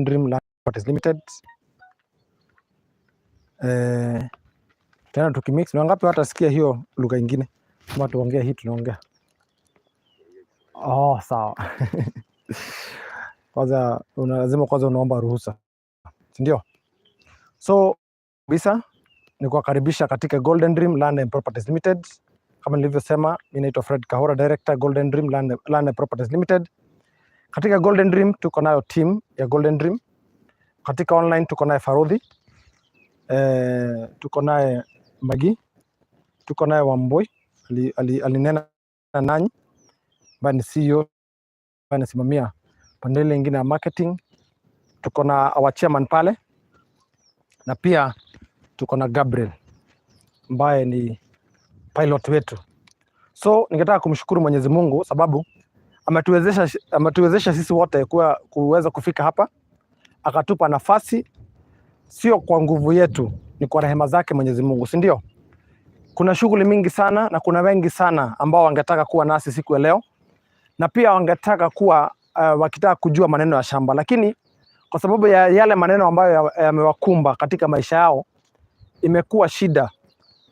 Dream Land Properties Limited. Tena tukimix, ni wangapi watasikia hiyo lugha ingine? Kama tuongee hii tunaongea. Oh, sawa. Kwanza una lazima kwanza unaomba ruhusa, si ndio? So kabisa ni kuwakaribisha katika Golden Dream Land and Properties Limited. Kama nilivyosema, mimi naitwa Fred Kahora, Director, Golden Dream Land and Properties Limited. Katika Golden Dream tuko nayo team ya Golden Dream. Katika online tuko naye Farodhi, tuko naye Magi, tuko naye Wamboi alinena nanyi, ambaye ni CEO ambaye anasimamia pande ile ingine ya marketing. Tuko na our chairman pale na pia tuko na Gabriel ambaye ni pilot wetu. So ningetaka kumshukuru Mwenyezi Mungu sababu ametuwezesha sisi wote kuweza kufika hapa, akatupa nafasi, sio kwa nguvu yetu, ni kwa rehema zake Mwenyezi Mungu, si ndio? Kuna shughuli mingi sana na kuna wengi sana ambao wangetaka kuwa nasi siku ya leo na pia wangetaka kuwa wakitaka kujua maneno ya shamba, lakini kwa sababu ya yale maneno ambayo yamewakumba katika maisha yao imekuwa shida,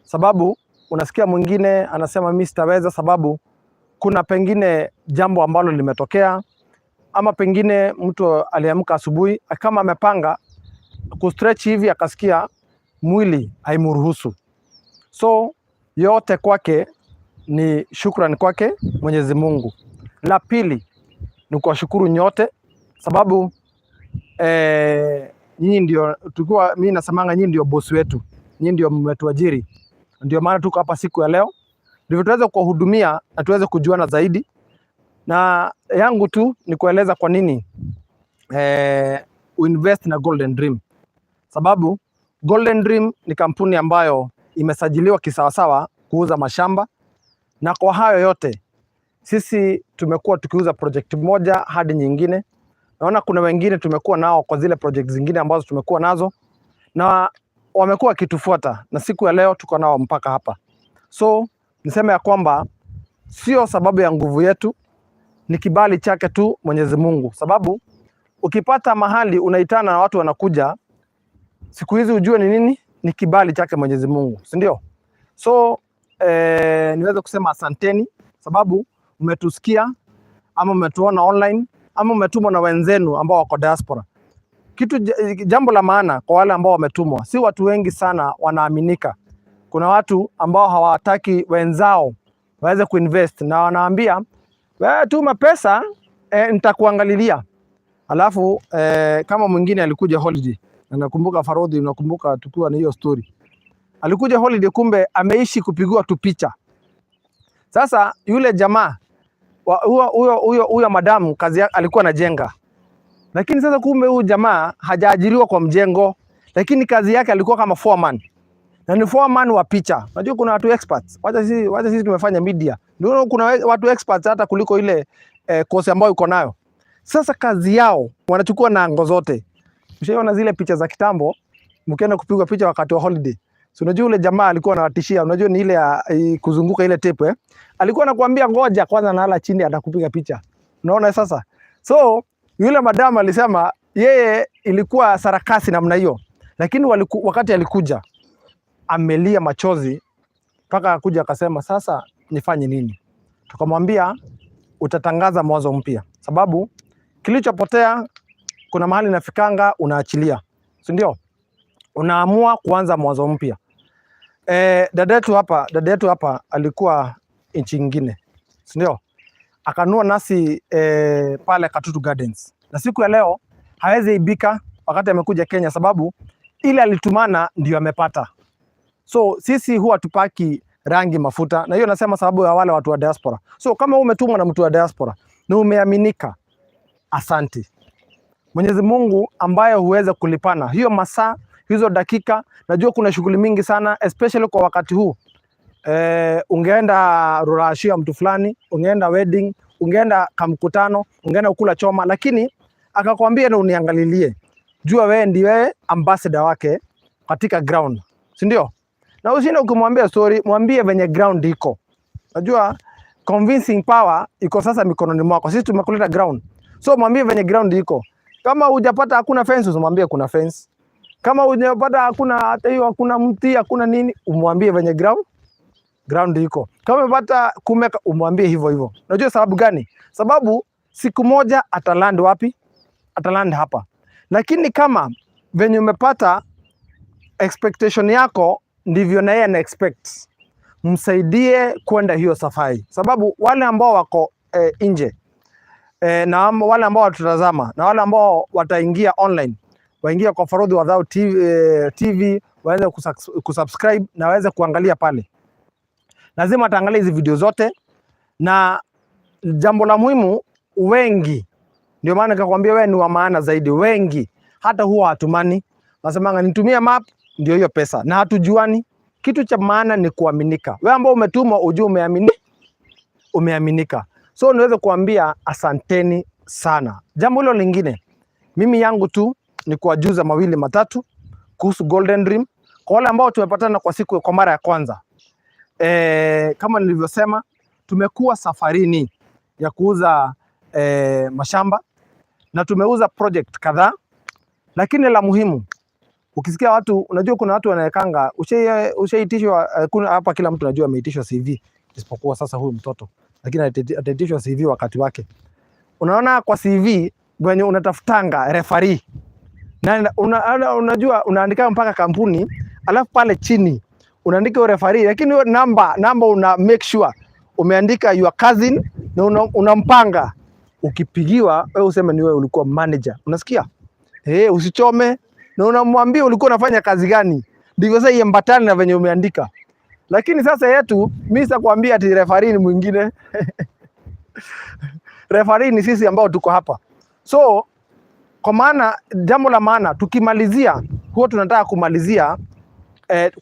sababu unasikia mwingine anasema mimi sitaweza, sababu kuna pengine jambo ambalo limetokea, ama pengine mtu aliamka asubuhi kama amepanga kustretch hivi akasikia mwili haimruhusu. So yote kwake ni shukrani kwake Mwenyezi Mungu. La pili ni kuwashukuru nyote sababu nyinyi ndio tukiwa, mimi nasemanga nyinyi ndio bosi wetu, nyinyi ndio mmetuajiri, ndio maana tuko hapa siku ya leo, ndivyo tuweze kuwahudumia na tuweze kujuana zaidi. Na yangu tu ni kueleza kwa nini uinvest na Golden Dream, sababu Golden Dream ni kampuni ambayo imesajiliwa kisawasawa kuuza mashamba, na kwa hayo yote sisi tumekuwa tukiuza project moja hadi nyingine. Naona kuna wengine tumekuwa nao kwa zile project zingine ambazo tumekuwa nazo na wamekuwa wakitufuata, na siku ya leo tuko nao mpaka hapa. So niseme ya kwamba sio sababu ya nguvu yetu, ni kibali chake tu Mwenyezi Mungu, sababu ukipata mahali unaitana na watu wanakuja, siku hizi ujue ni nini, ni kibali chake Mwenyezi Mungu, si ndio? So niweze kusema asanteni, sababu mmetusikia ama mmetuona online ama mmetumwa na wenzenu ambao wako diaspora. Kitu jambo la maana kwa wale ambao wametumwa, si watu wengi sana wanaaminika. Kuna watu ambao hawataki wenzao waweze kuinvest na wanaambia wewe tuma pesa nitakuangalilia. Alafu kama mwingine alikuja holiday, na nakumbuka Farodhi, unakumbuka tukiwa na hiyo story, alikuja holiday, kumbe ameishi kupigwa tu picha. Sasa yule jamaa huyo huyo huyo huyo madamu kazi yake alikuwa anajenga, lakini sasa kumbe huyu jamaa hajaajiriwa kwa mjengo, lakini kazi yake alikuwa kama foreman na ni foreman wa picha. Unajua kuna watu experts, wacha sisi tumefanya media, ndio kuna watu experts hata kuliko ile course ambayo uko nayo. Sasa kazi yao wanachukua na angle zote. Mshaiona zile picha za kitambo, mkienda kupigwa picha wakati wa holiday. So unajua ule jamaa alikuwa anawatishia, unajua ni ile ya kuzunguka ile tape eh. Alikuwa anakuambia ngoja kwanza nalala chini atakupiga picha. Unaona sasa? So yule madam alisema yeye ilikuwa sarakasi namna hiyo. Lakini wakati alikuja amelia machozi mpaka akuja akasema sasa nifanye nini? Tukamwambia utatangaza mwanzo mpya, sababu kilichopotea kuna mahali inafikanga unaachilia, si ndio? Unaamua kuanza mwanzo mpya. Dada yetu hapa alikuwa nchi ingine, si ndio? Akanunua nasi pale Katutu Gardens, na siku ya leo hawezi ibika wakati amekuja Kenya, sababu ile alitumana ndio amepata. So sisi huwa tupaki rangi mafuta, na hiyo nasema sababu ya wale watu wa diaspora. So kama umetumwa na mtu wa diaspora na umeaminika, asante. Mwenyezi Mungu ambaye huweza kulipana hiyo masaa hizo dakika. Najua kuna shughuli mingi sana especially kwa wakati huu ungeenda ruracio ya mtu fulani, ungeenda wedding, ungeenda kamkutano, ungeenda kukula choma, lakini akakwambia na uniangalilie, jua wewe ndiwe ambassador wake katika ground, si ndio? Na usinde ukimwambia story, mwambie venye ground iko. Najua convincing power iko sasa mikononi mwako. Sisi tumekuleta ground, so mwambie venye ground iko. Kama hujapata hakuna fence, usimwambie kuna fence. Kama hujapata hakuna hata hiyo, hakuna mti, hakuna nini, umwambie venye ground iko. Kama umepata kumeka, umwambie hivyo hivyo. Unajua sababu gani? Sababu siku moja ataland wapi? Ataland hapa. Lakini kama venye umepata expectation yako ndivyo na yeye ana expect, msaidie kwenda hiyo safari, sababu wale ambao wako nje na wale ambao watutazama na wale ambao wataingia online, waingia kwa Farodhi Wadhao TV, TV waweze kusubscribe na waweze kuangalia pale. Lazima ataangalia hizi video zote, na jambo la muhimu, wengi, ndio maana nikakwambia wewe ni wa maana zaidi. Wengi hata huwa hatumani, nasemanga nitumie map, ndio hiyo pesa, na hatujuani. Kitu cha maana ni kuaminika. Wewe ambao umetumwa ujue umeaminika. So niweze kuambia asanteni sana. Jambo hilo lingine, mimi yangu tu ni kuwajuza mawili matatu kuhusu Golden Dream kwa wale ambao tumepatana kwa siku kwa mara ya kwanza. Kama nilivyosema, tumekuwa safarini ya kuuza mashamba na tumeuza project kadhaa, lakini la muhimu ukisikia watu, unajua kuna watu wanaekanga ushaitishwa kuna hapa kila mtu anajua ameitishwa CV isipokuwa sasa huyu mtoto, lakini ataitishwa CV wakati wake. Unaona kwa CV wenye unatafutanga referee na unajua unaandika mpaka kampuni, alafu pale chini unaandika hiyo referee, lakini hiyo namba una make sure umeandika your cousin na unampanga. Ukipigiwa wewe useme ni wewe ulikuwa manager, unasikia? Usichome na unamwambia ulikuwa unafanya kazi gani, ndivyo sasa iambatane na venye umeandika. Lakini sasa yetu, mimi sitakwambia ati referee ni mwingine referee ni sisi ambao tuko hapa. So kwa maana jambo la maana tukimalizia, huwa tunataka kumalizia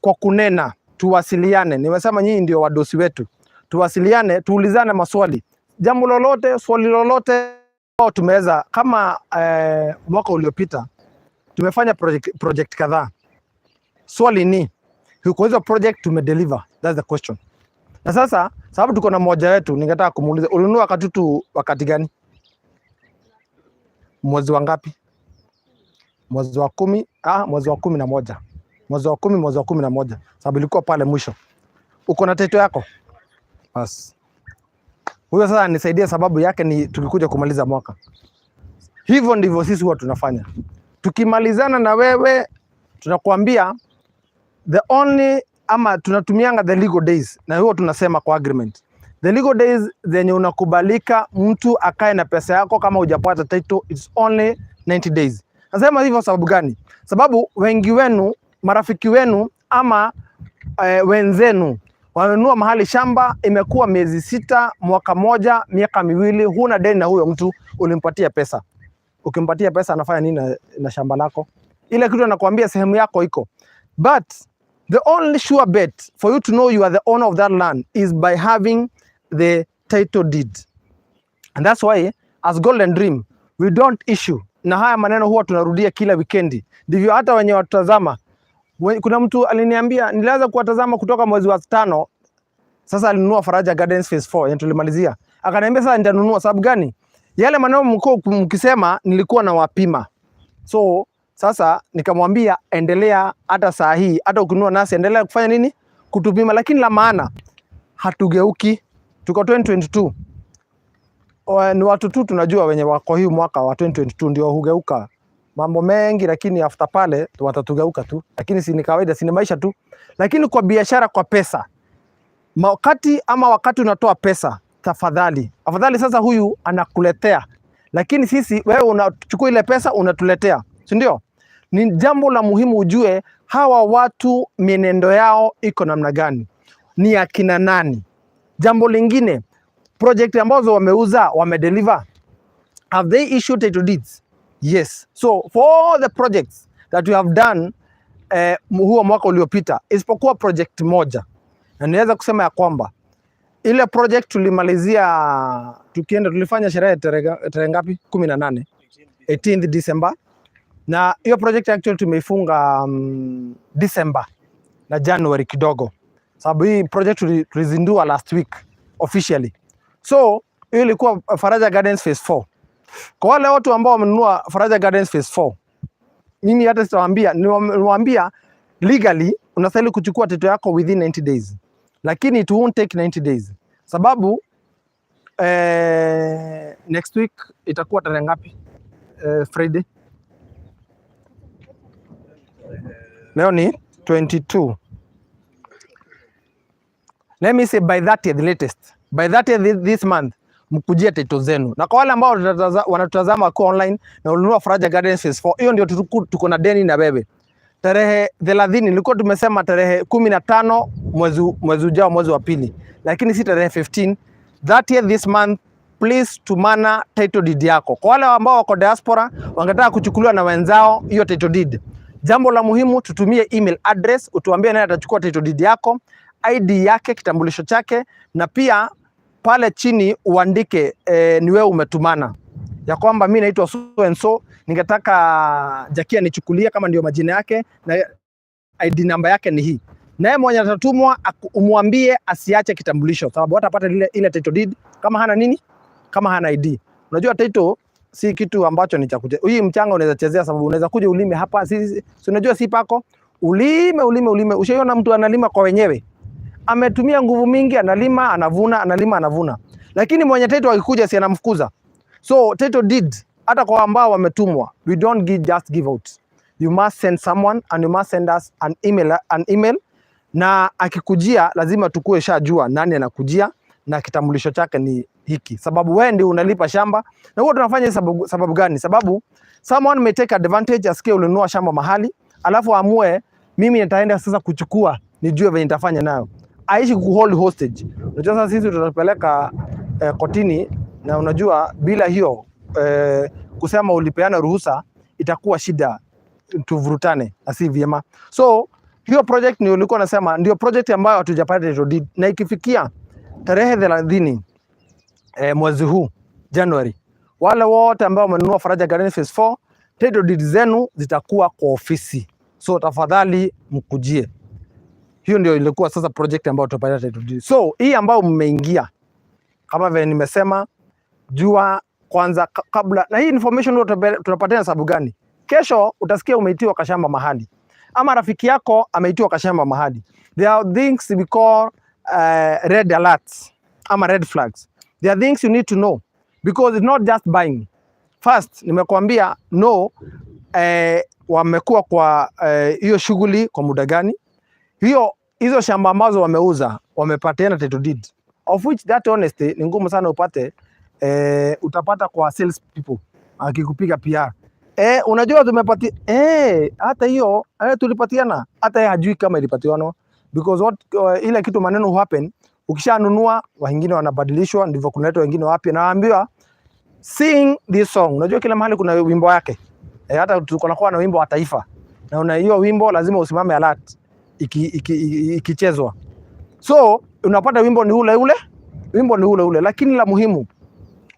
kwa kunena, tuwasiliane. Nimesema nyinyi ndio wadosi wetu, tuwasiliane, tuulizane maswali, jambo lolote, swali lolote ambao tumeweza kama mwaka uliopita tumefanya project kadhaa. Swali ni kwa hizo project tumedeliver? That's the question. Na sasa sababu tuko na mmoja wetu, ningetaka kumuuliza ulinunua Katutu wakati gani? Mwezi wa ngapi? Mwezi wa 10, mwezi wa 11, mwezi wa 10, mwezi wa 11, sababu ilikuwa pale mwisho. Uko na title yako? Bas. Huyo sasa nisaidie, sababu yake ni tukikuja kumaliza mwaka. Hivyo ndivyo sisi huwa tunafanya. Tukimalizana na wewe tunakuambia the only ama tunatumianga the legal days, na huo tunasema kwa agreement, the legal days zenye unakubalika mtu akae na pesa yako kama hujapata title, it's only 90 days. Nasema hivyo sababu gani? Sababu wengi wenu, marafiki wenu ama wenzenu wamenunua mahali shamba, imekuwa miezi 6, mwaka moja, miaka 2, huna deni na huyo mtu ulimpatia pesa. Ukimpatia pesa anafanya nini na shamba lako? Ile kitu anakuambia sehemu yako iko. But the only sure bet for you to know you are the owner of that land is by having the title deed. And that's why as Golden Dream we don't issue. Na haya maneno huwa tunarudia kila wikendi. Ndivyo hata wenye watazama. Kuna mtu aliniambia nilianza kuwatazama kutoka mwezi wa 5. Sasa alinunua Faraja Gardens Phase 4 yenye tulimalizia. Akaniambia sasa nitanunua sababu gani? Yale maneno mko mkisema nilikuwa na wapima. So sasa nikamwambia endelea hata saa hii, hata ukinunua nasi endelea kufanya nini? Kutupima, lakini la maana hatugeuki. Tuko 2022. Ni watu tu tunajua wenye wako hii mwaka wa 2022 ndio hugeuka mambo mengi, lakini after pale watatugeuka tu, lakini si ni kawaida, si ni maisha tu. Lakini kwa biashara, kwa pesa, wakati ama wakati unatoa pesa, tafadhali afadhali sasa huyu anakuletea, lakini sisi, wewe unachukua ile pesa unatuletea, si ndio? Ni jambo la muhimu ujue hawa watu mienendo yao iko namna gani, ni akina nani. Jambo lingine, project ambazo wameuza wamedeliver, have they issued title deeds? Yes. So for all the projects that we have done huo mwaka uliopita, isipokuwa project moja, na niweza kusema ya kwamba ile project tulimalizia tukienda, tulifanya sherehe tarehe ngapi? 18, 18th December, na hiyo project actually tumeifunga December na January kidogo, sababu hii project tulizindua last week officially. So hiyo ilikuwa Faraja Gardens Phase 4. Kwa wale watu ambao wamenunua Faraja Gardens Phase 4, mimi hata sitawaambia, niwaambia legally unastahili kuchukua title yako within 90 days, lakini it won't take 90 days sababu next week itakuwa tarehe ngapi? Friday leo ni 22. Let me say by 30th latest, by 30th this month mkujie title zenu. Na kwa wale ambao wanatutazama wakiwa online na ulinunua Faraja Gardens Phase 4, hiyo ndio tuko na deni na wewe. Tarehe 30 nilikuwa tumesema tarehe 15 mwezi ujao, mwezi wa pili, lakini si tarehe 15, 30th this month, please tumana title deed yako. Kwa wale ambao wako diaspora wangetaka kuchukuliwa na wenzao hiyo title deed, jambo la muhimu, tutumie email address, utuambie nani atachukua title deed yako, ID yake, kitambulisho chake, na pia pale chini uandike ni wewe umetumana ya kwamba mi naitwa so and so, ningetaka Jakia nichukulie kama ndio majina yake na ID namba yake ni hii. Naye mwenye atatumwa umwambie asiache kitambulisho, sababu hatapata ile title deed kama hana nini, kama hana ID. Unajua title si kitu ambacho ni cha kuche. Hii mchanga unaweza chezea, sababu unaweza kuja ulime hapa, si unajua si pako, ulime ulime ulime. Ushaiona mtu analima kwa wenyewe, ametumia nguvu mingi, analima anavuna, analima anavuna, lakini mwenye title akikuja, si anamfukuza? So title deed, hata kwa ambao wametumwa, we don't give, just give out. You must send someone and you must send us an email, na akikujia lazima tukue shajua nani anakujia na kitambulisho chake ni hiki, sababu wewe ndio unalipa shamba. Na huwa tunafanya sababu gani? Sababu someone may take advantage, asikie ulinunua shamba mahali, alafu amue mimi nitaenda sasa kuchukua, nijue venye nitafanya nayo, aishi kuhold hostage. Unajua sasa sisi tutapeleka kotini, na unajua bila hiyo kusema ulipeana ruhusa itakuwa shida, tuvurutane na si vyema. So hiyo project ni ulikuwa nasema ndio project ambayo hatujapata title deed, na ikifikia tarehe 30 mwezi huu January, wale wote ambao wamenunua Faraja Garden Phase 4, title deed zenu zitakuwa kwa ofisi, so tafadhali mkujie. Hiyo ndio ilikuwa sasa project ambayo tutapata title deed. So hii ambayo mmeingia, kama vile nimesema, jua kwanza kabla, na hii information ndio tunapatiana sababu gani? Kesho utasikia umeitiwa kashamba mahali ama rafiki yako ameitiwa kashamba mahali. There are things we call red alerts ama red flags. There are things you need to know because it's not just buying. First, nimekuambia no, wamekuwa kwa hiyo shughuli kwa muda gani? Hiyo hizo shamba ambazo wameuza wamepatiana title deed, of which that honesty ni ngumu sana upate. Utapata kwa sales people akikupiga PR. Unajua tumepati hata hiyo tulipatiana, hata yeye hajui kama ilipatiwanwa because what ile kitu maneno happen, ukishanunua wengine wanabadilishwa, ndivyo kunaletwa wengine wapya, na waambiwa sing this song. Unajua kila mahali kuna wimbo wake. Hata tunakuwa na wimbo wa taifa, na una hiyo wimbo lazima usimame alert ikichezwa. So unapata wimbo ni ule ule, wimbo ni ule ule, lakini la muhimu,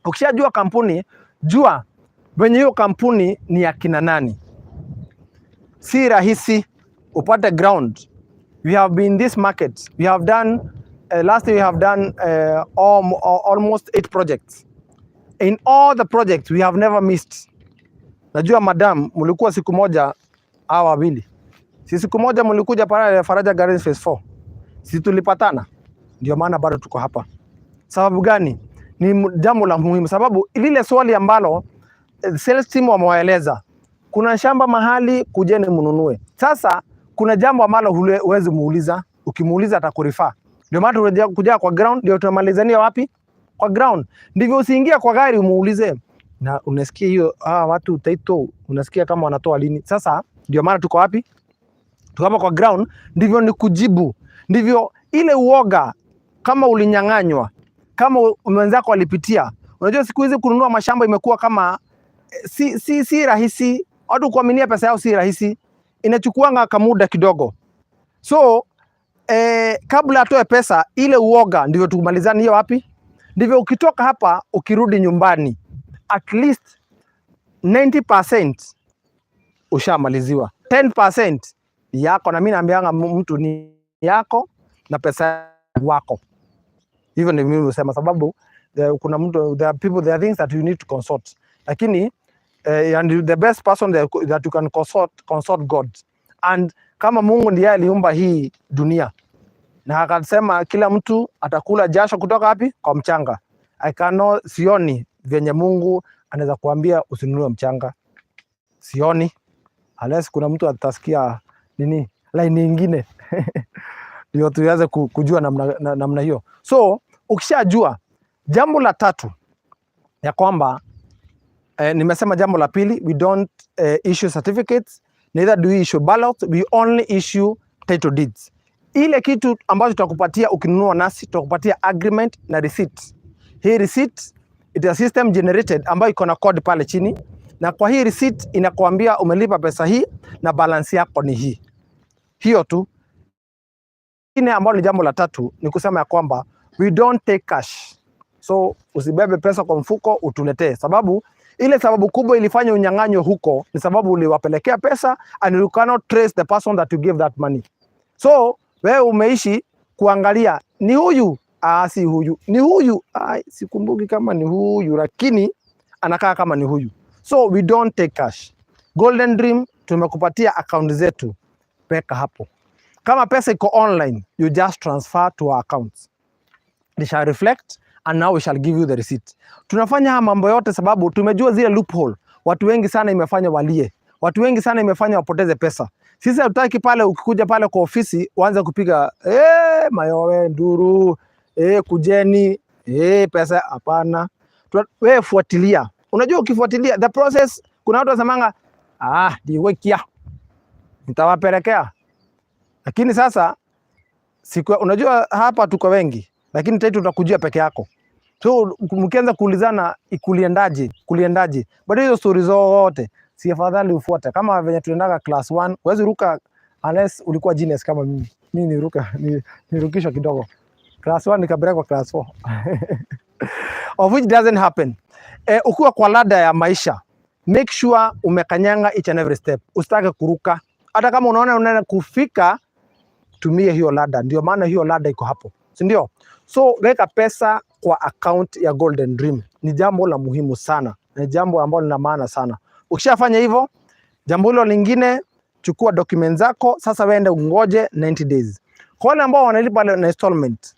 ukishajua kampuni, jua venye hiyo kampuni ni ya kina nani. Si rahisi upate ground. We have been in this market. We have done last year we have done almost eight projects. In all the projects we have never missed. Najua madam, mlikuwa siku moja hawa wawili, si siku moja mlikuja pale Faraja Gardens Phase 4, si tulipatana? Ndio maana bado tuko hapa. Sababu gani? Ni jambo la muhimu, sababu lile swali ambalo sales team wamewaeleza, kuna shamba mahali, kujeni mnunue. Sasa kuna jambo ambalo huwezi muuliza, ukimuuliza atakurefer. Ndio maana tunakuja kwa ground, ndio tunamalizania wapi? Kwa ground. Ndivyo usiingia kwa gari umuulize, na unasikia hiyo watu title, unasikia kama wanatoa lini. Sasa ndio maana tuko wapi? Tuko hapa kwa ground, ndivyo ni kujibu, ndivyo ile uoga kama ulinyang'anywa, kama mwenzako alipitia. Unajua siku hizi kununua mashamba imekuwa kama si rahisi, watu kuaminia pesa yao si rahisi, inachukuanga kamuda kidogo. So kabla atoe pesa ile uoga, ndivyo tumalizane hiyo wapi? Ndivyo ukitoka hapa ukirudi nyumbani at least 90% ushamaliziwa, 10% yako. Na mimi naambianga mtu ni yako na pesa wako. Hivyo ndio mimi husema, sababu kuna mtu, there are people, there are things that you need to consult. Lakini and the best person that you can consult God. And kama Mungu ndiye aliumba hii dunia na akasema kila mtu atakula jasho kutoka wapi? Kwa mchanga. I cannot, sioni vyenye Mungu anaweza kuambia usinunue mchanga, sioni, unless kuna mtu atasikia nini line nyingine ndio tuweze kujua namna hiyo. So ukishajua jambo la tatu ya kwamba nimesema jambo la pili, we don't issue certificates, neither do we issue ballots, we only issue title deeds. Ile kitu ambacho tutakupatia ukinunua nasi, tutakupatia agreement na receipt. Hii receipt, it is a system generated ambayo iko na code pale chini, na kwa hii receipt inakuambia umelipa pesa hii na balance yako ni hii. Hiyo tu. Ingine ambalo ni jambo la tatu ni kusema ya kwamba we don't take cash. So usibebe pesa kwa mfuko utuletee, sababu ile sababu kubwa ilifanya unyang'anywe huko ni sababu uliwapelekea pesa and you cannot trace the person that you gave that money. So wewe umeishi kuangalia ni huyu, ah, si huyu, ni huyu, ah, sikumbuki kama ni huyu, lakini anakaa kama ni huyu. So we don't take cash. Golden Dream tumekupatia account zetu, weka hapo. Kama pesa iko online, you just transfer to our accounts. They shall reflect and now we shall give you the receipt. Tunafanya haya mambo yote sababu tumejua zile loophole. Watu wengi sana imefanya walie, watu wengi sana imefanya wapoteze pesa. Sisi hatutaki pale ukikuja pale kwa ofisi uanze kupiga mayowe nduru, kujeni, pesa. Hapana, wewe fuatilia. Unajua ukifuatilia the process, kuna watu wasemanga, "Ah, diwekia nitawapelekea," lakini sasa siku, unajua hapa tuko wengi, lakini title utakujia peke yako. So mkianza kuulizana kuliendaje, kuliendaje, bado hizo story zote, si afadhali ufuate kama venye tuliendaga class 1? Huwezi ruka unless ulikuwa genius kama mimi. Mimi niruka nirukishwa kidogo class 1 nikapelekwa class 4, of which doesn't happen. Ukiwa kwa ladder ya maisha, make sure umekanyanga each and every step, usitake kuruka. Hata kama unaona unaenda kufika, tumie hiyo ladder. Ndio maana hiyo ladder iko hapo, si ndio? So weka pesa kwa account ya Golden Dream, ni jambo la muhimu sana, ni jambo ambalo lina maana sana. Ukishafanya hivyo, jambo hilo lingine, chukua document zako sasa, wende ungoje 90 days. Kwa wale ambao wanalipa na installment,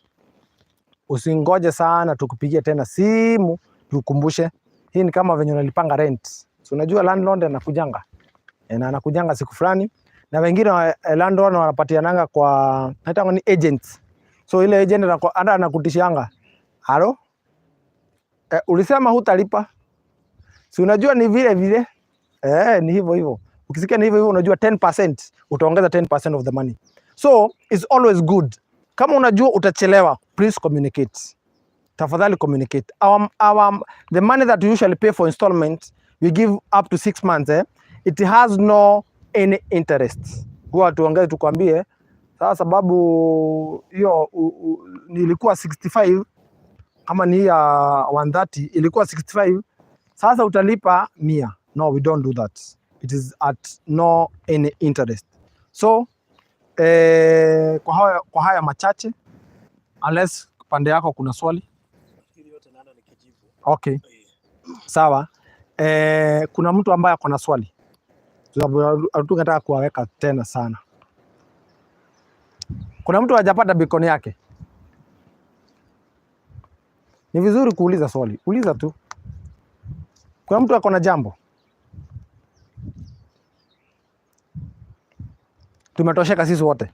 usingoje sana tukupigie tena simu tukumbushe. Hii ni kama venye unalipanga rent. So unajua landlord anakujanga na anakujanga siku fulani, na wengine landlord wanapatiananga kwa naita ni agents. So ile agent hata anakutishianga, "Halo, ulisema hutalipa." Si unajua ni vile vile, ni hivyo hivyo. Ukisikia ni hivyo hivyo, unajua 10% utaongeza 10% of the money. So it's always good kama unajua utachelewa, please communicate, tafadhali communicate. The money that we usually pay for installment, we give up to 6 months, eh? It has no any interest. Huwa tuongee tukwambie sasa, sababu hiyo nilikuwa 65, kama ni ya 130 ilikuwa 65, sasa utalipa 100. No, we don't do that. It is at no any interest. So kwa haya machache, unless pande yako kuna swali. Nafikiri yote naona nikijibu. Okay, sawa. Kuna mtu ambaye ako na swali? Sababu hatungetaka kuwaweka tena sana. Kuna mtu hajapata beacon yake? Ni vizuri kuuliza swali, uliza tu. Kuna mtu ako na jambo? Tumetosheka sisi wote.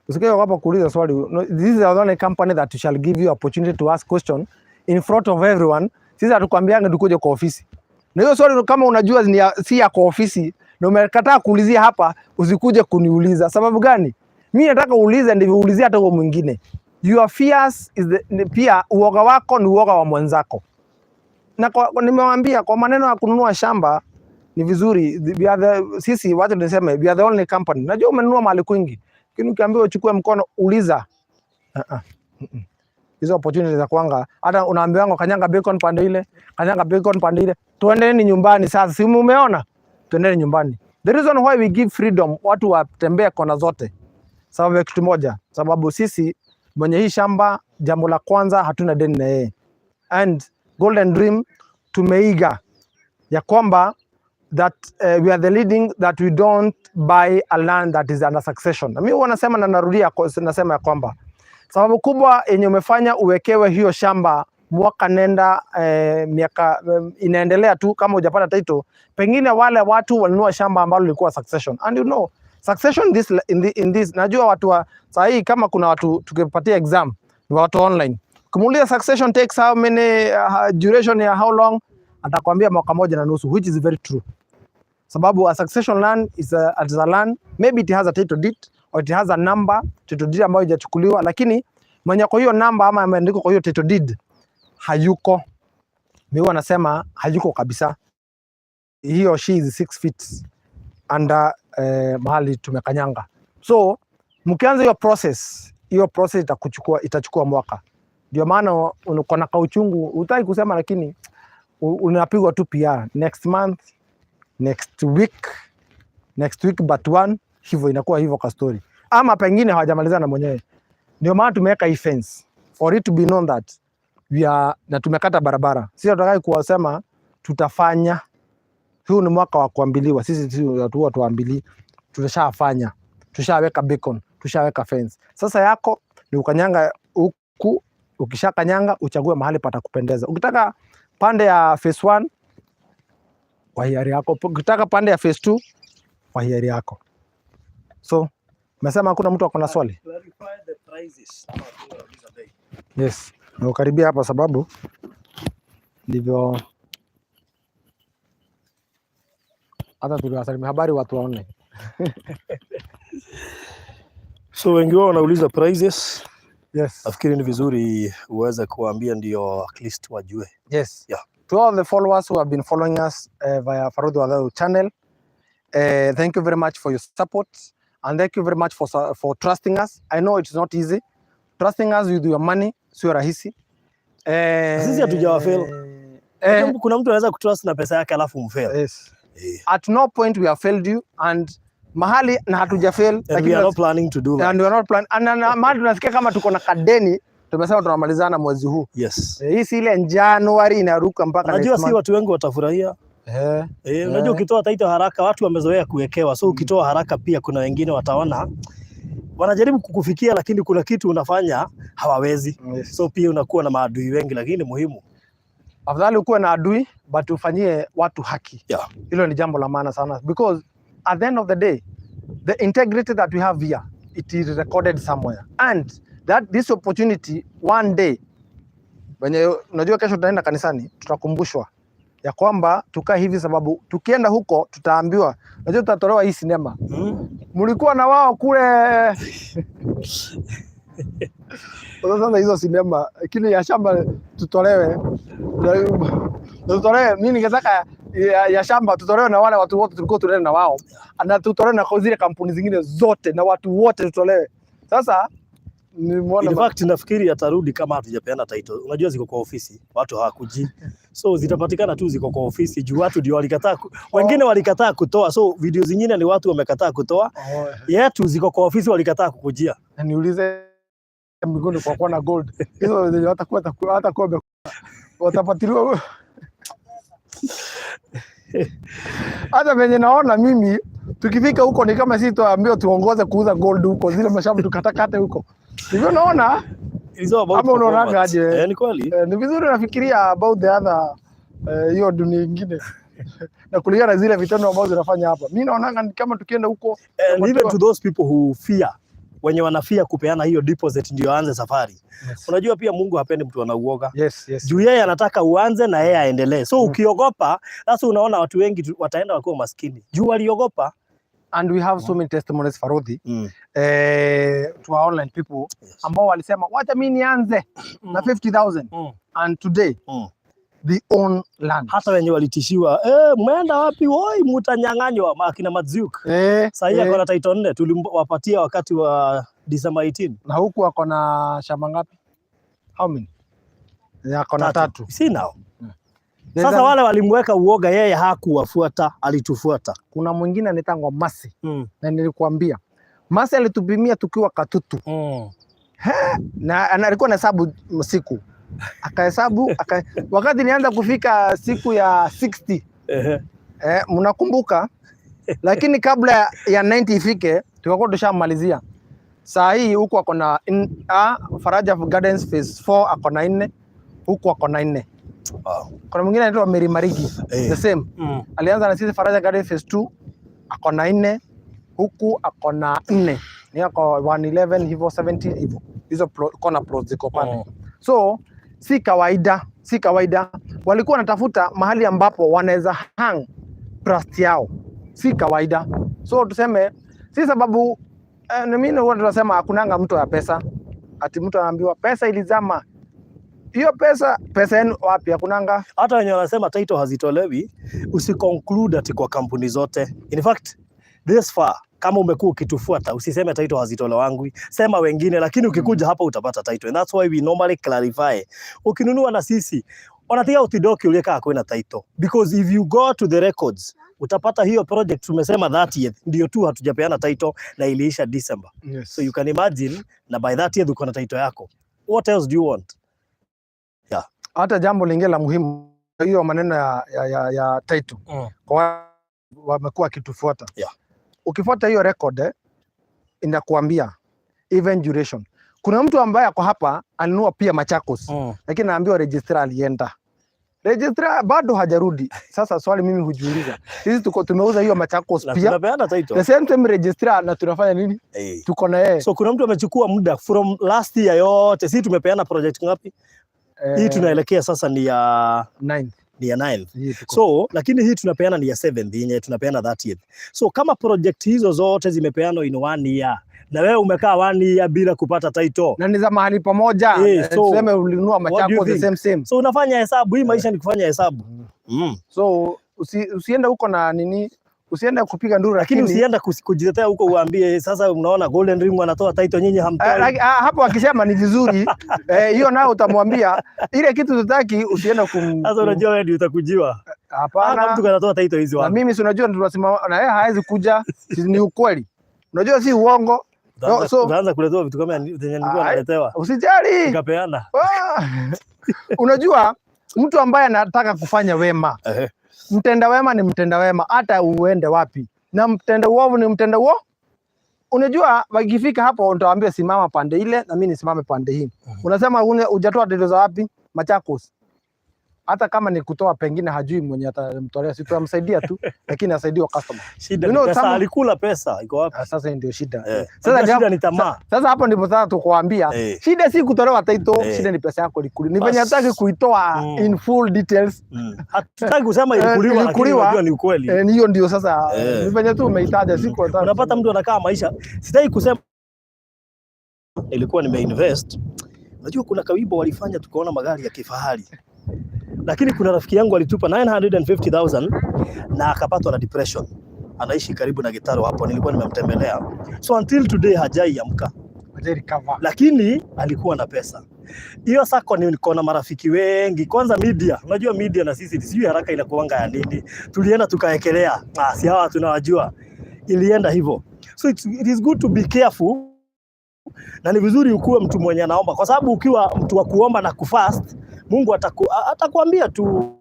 Usikie hapa kuuliza swali. No, this is the only company that shall give you opportunity to ask question in front of everyone. Sisi hatukwambianga tukuje kwa ofisi. Na hiyo swali kama unajua ni si ya kwa ofisi na umekataa kuulizia hapa, usikuje kuniuliza. Sababu gani? Mimi nataka uulize ndivyo uulizie hata huo mwingine. Your fears is the, ni pia uoga wako ni uoga wa mwenzako. Na nimewaambia kwa maneno ya kununua shamba ni vizuri. We are the, sisi wacha niseme we are the only company. Najua umenunua mahali kwingi, lakini ukiambiwa uchukue mkono uliza. Hizo opportunities za kuanga, hata unaambiwa kanyanga beacon pande ile, kanyanga beacon pande ile, tuendeni nyumbani sasa, si umeona? Tuendeni nyumbani. The reason why we give freedom watu watembee kona zote, sababu ya kitu moja, sababu sisi mwenye hii shamba, jambo la kwanza hatuna deni na yeye. And Golden Dream tumeiga ya kwamba that we are the leading that we don't buy a land that is under succession. Na mimi huwa nasema na narudia nasema ya kwamba sababu kubwa yenye umefanya uwekewe hiyo shamba mwaka nenda miaka inaendelea tu kama hujapata title, pengine wale watu walinunua shamba ambalo lilikuwa succession. And you know succession this, in, the, in this, najua watu wa saa hii kama kuna watu tukipatia exam ni watu online, ukimuuliza succession takes how many duration ya how long, atakwambia mwaka moja na nusu, which is very true, sababu a succession land is a land, maybe it has a title deed or it has a number title deed ambayo haijachukuliwa, lakini mwenye kwa hiyo namba ama ameandikwa kwa hiyo title deed hayuko. Mimi huwa nasema hayuko kabisa. He or she is 6 feet under mahali tumekanyanga. So mkianza hiyo process, hiyo process itachukua mwaka. Ndio maana uko na kauchungu, hutaki kusema, lakini unapigwa tu PR next month, next week, next week but one, hivyo inakuwa hivyo ka story, ama pengine hawajamalizana na mwenyewe. Ndio maana tumeweka hii fence for it to be known that we are, na tumekata barabara. Sisi hatutaki kuwasema tutafanya. Huu ni mwaka wa kuambiliwa. Sisi si watu huwa tuambili, tushafanya, tushaweka beacon, tushaweka fence. Sasa yako ni ukanyanga huku, ukishakanyanga uchague mahali patakupendeza. Ukitaka pande ya phase 1 kwa hiari yako, ukitaka pande ya phase 2 kwa hiari yako. So umesema hakuna mtu ako na swali? Clarify the prices. Ama watu wanauliza bei. Yes, naukaribia hapa sababu ndivyo hata tuliwasalimia habari watu waone. So wengi wao wanauliza prices. Yes. Nafikiri ni vizuri uweze kuwaambia ndio at least wajue. Yes. Yeah. To all the followers who have been following us via Farodhi Wathau channel, thank you very much for your support and thank you very much for trusting us. I know it's not easy. Trusting us with your money sio rahisi. Sisi hatujawafail. Kuna mtu anaweza kutrust na pesa yake alafu mfail. Yes. At no point we have failed you and mahali na hatujafail And we are not planning to do that. And we are not plan and mahali tunasikia kama tuko na kadeni, tumesema tunamalizana mwezi huu. Yes. Hii si ile Januari inaruka mpaka Unajua next si month. watu wengi watafurahia. Unajua ukitoa title haraka watu wamezoea kuwekewa. So ukitoa haraka pia kuna wengine wataona wanajaribu kukufikia, lakini kuna kitu unafanya hawawezi. So pia unakuwa na maadui wengi, lakini ni muhimu. Afadhali ukuwe na adui but ufanyie watu haki. Hilo ni jambo la maana sana because at the end of the day the integrity that we have here, it is recorded somewhere and that this opportunity one day, wenye unajua kesho tutaenda kanisani, tutakumbushwa ya kwamba tukae hivi, sababu tukienda huko tutaambiwa, unajua tutatolewa hii sinema, mlikuwa na wao kule. Sasa hizo sinema, lakini ya shamba tutolewe na tutolewe. Mimi ningetaka ya shamba tutolewe na wale watu wote tulikuwa tunaenda na wao, na tutolewe na kwa zile kampuni zingine zote na watu wote tutolewe. Sasa nimeona In fact nafikiri atarudi kama hatujapeana title. Unajua ziko kwa ofisi, watu hawakuji. So zitapatikana tu ziko kwa ofisi juu watu ndio walikataa wengine walikataa kutoa. So video zingine ni watu wamekataa kutoa. Yetu ziko kwa ofisi, walikataa kukujia. Na niulize mbinguni kwa kuwa na gold hizo zenye watakuwa watapatiliwa. Hata venye naona mimi tukifika huko ni kama sisi tuambiwa tuongoze kuuza gold huko, zile mashamba tukatakate huko hivyo naona. It's all about Ama unaonaga performance. aje? Eh, ni kweli. Ni vizuri nafikiria about the other hiyo dunia ingine na kulingana na zile vitendo ambazo zinafanya hapa, mi naonanga ni kama tukienda huko And even to those people who fear, wenye wanafia kupeana hiyo deposit ndio aanze safari. Unajua pia Mungu hapendi mtu anauoga. Juu yeye anataka uanze na yeye aendelee. So ukiogopa, sasa unaona watu wengi wataenda wakiwa maskini. Juu waliogopa. And we have so many testimonies, Farodhi, to our online people ambao walisema wacha mi nianze na 50,000 and today they own land. Hata wenye walitishiwa, mmeenda wapi? Woi, mutanyang'anywa akina Madziuk. Sasa hii ako na title nne tuliwapatia wakati wa December 18. Na huku wako na shamba ngapi? How many? Ako na tatu. See now. There's Sasa wale walimweka uoga, yeye hakuwafuata, alitufuata. Kuna mwingine anaitangwa Masi na nilikuambia Masi alitupimia tukiwa Katutu na alikuwa na hesabu siku Akahesabu wakati nianza kufika siku ya 60, mnakumbuka, lakini kabla ya 90 ifike tukakuwa tushamalizia. Saa hii huku ako na Faraja Gardens phase 4 ako na nne, huku ako na nne. Kuna mwingine anaitwa Mary Marigi, the same, alianza na sisi Faraja Gardens phase 2, ako na nne, huku ako na nne, ni ako 111 hivyo, 70 hivyo, hizo corner plots ziko pale. So si kawaida, si kawaida. Walikuwa wanatafuta mahali ambapo wanaweza hang trust yao, si kawaida. So tuseme si sababu mimi huwa tunasema hakunanga mtu ya pesa, ati mtu anaambiwa pesa ilizama. Hiyo pesa, pesa yenu wapi? Hakunanga. Hata wenye wanasema title hazitolewi, usiconclude ati kwa kampuni zote. In fact, this far kama umekuwa ukitufuata, usiseme title hazitolewangwi, sema wengine, lakini ukikuja hapa utapata title. And that's why we normally clarify. Ukinunua na sisi wanatia utidoki ulieka kwina title, because if you go to the records utapata hiyo project tumesema 30th ndio tu hatujapeana title na iliisha December. So you can imagine, na by 30th uko na title yako. What else do you want? Hata jambo lingine la muhimu, hiyo maneno ya title kwa wamekuwa wakitufuata. Ukifuata hiyo record, inakuambia even duration. Kuna mtu ambaye ako hapa alinunua pia Machakos, lakini naambiwa registrar alienda, registrar bado hajarudi. Sasa swali mimi hujiuliza, sisi tuko tumeuza hiyo Machakos Na pia tunapeana title. The same time registrar, na tunafanya nini? Tuko na yeye. So kuna mtu amechukua muda from last year yote. Si tumepeana project ngapi? Hii tunaelekea sasa ni ya Ninth. Ni ya ninth. Hii tuko. So lakini hii tunapeana ni ya seventh yenye tunapeana 30th. So kama project hizo zote zimepeanwa in one year na wewe umekaa one year bila kupata title. Na ni za mahali pamoja. So, tuseme ulinunua what do you Machakos the think? same same. So unafanya hesabu, hii maisha ni kufanya hesabu. So usiende huko na nini, usiende kupiga nduru, Lakini lakini usienda kujitetea huko uambie sasa unaona Golden Dream wanatoa title, nyinyi hamtoi. Hapo akisema ni vizuri, hiyo nayo utamwambia ile kitu tutaki, usiende kum Sasa unajua wewe ndio utakujiwa. Hapana. Mtu kanatoa title hizi Na wapi? mimi si unajua tunasimama na yeye, hawezi kuja, si ni ukweli, unajua si uongo. Utaanza kuletewa vitu kama zenye nilikuwa naletewa. Usijali. Nikapeana. Ah. Unajua mtu ambaye anataka kufanya wema, mtenda wema ni mtenda wema hata uende wapi, na mtenda uovu ni mtenda uo. Unajua wakifika hapo utawaambia simama pande ile na mimi nisimame pande hii. Unasema hujatoa title za wapi? Machakos. Hata kama ni kutoa, pengine hajui mwenye atamtolea, si tunamsaidia tu, lakini asaidiwa customer. Shida You ni know, pesa, alikula pesa iko wapi? Ah, sasa ndio shida. Sasa Unajua shida ni tamaa. Sasa hapo ndipo sasa tukuambia shida si kutolewa title, shida ni pesa yako ilikuli. Ni venye Bas. hataki kuitoa in full details. Hatutaki kusema ilikuliwa, lakini Ilikuliwa. unajua ni ukweli. Hiyo ndio sasa ni venye tu umeitaja, si kwa Unapata mtu anakaa maisha, sitaki kusema nilikuwa nimeinvest. Unajua kuna kawibo walifanya tukaona magari ya kifahari, lakini kuna rafiki yangu alitupa 950,000 na akapatwa na depression. Anaishi karibu na Gitaro hapo, nilikuwa nimemtembelea, so until today hajai amka, Hajai recover. Lakini alikuwa na pesa. Hiyo sako niko na marafiki wengi, kwanza media. Unajua media na sisi sijui haraka inakuanga ya nini. Tulienda tukaekelea, ah, si hawa tunawajua, ilienda hivyo. So it is good to be careful na ni vizuri ukuwe mtu mwenye anaomba, kwa sababu ukiwa mtu wa kuomba na kufast, Mungu atakuambia tu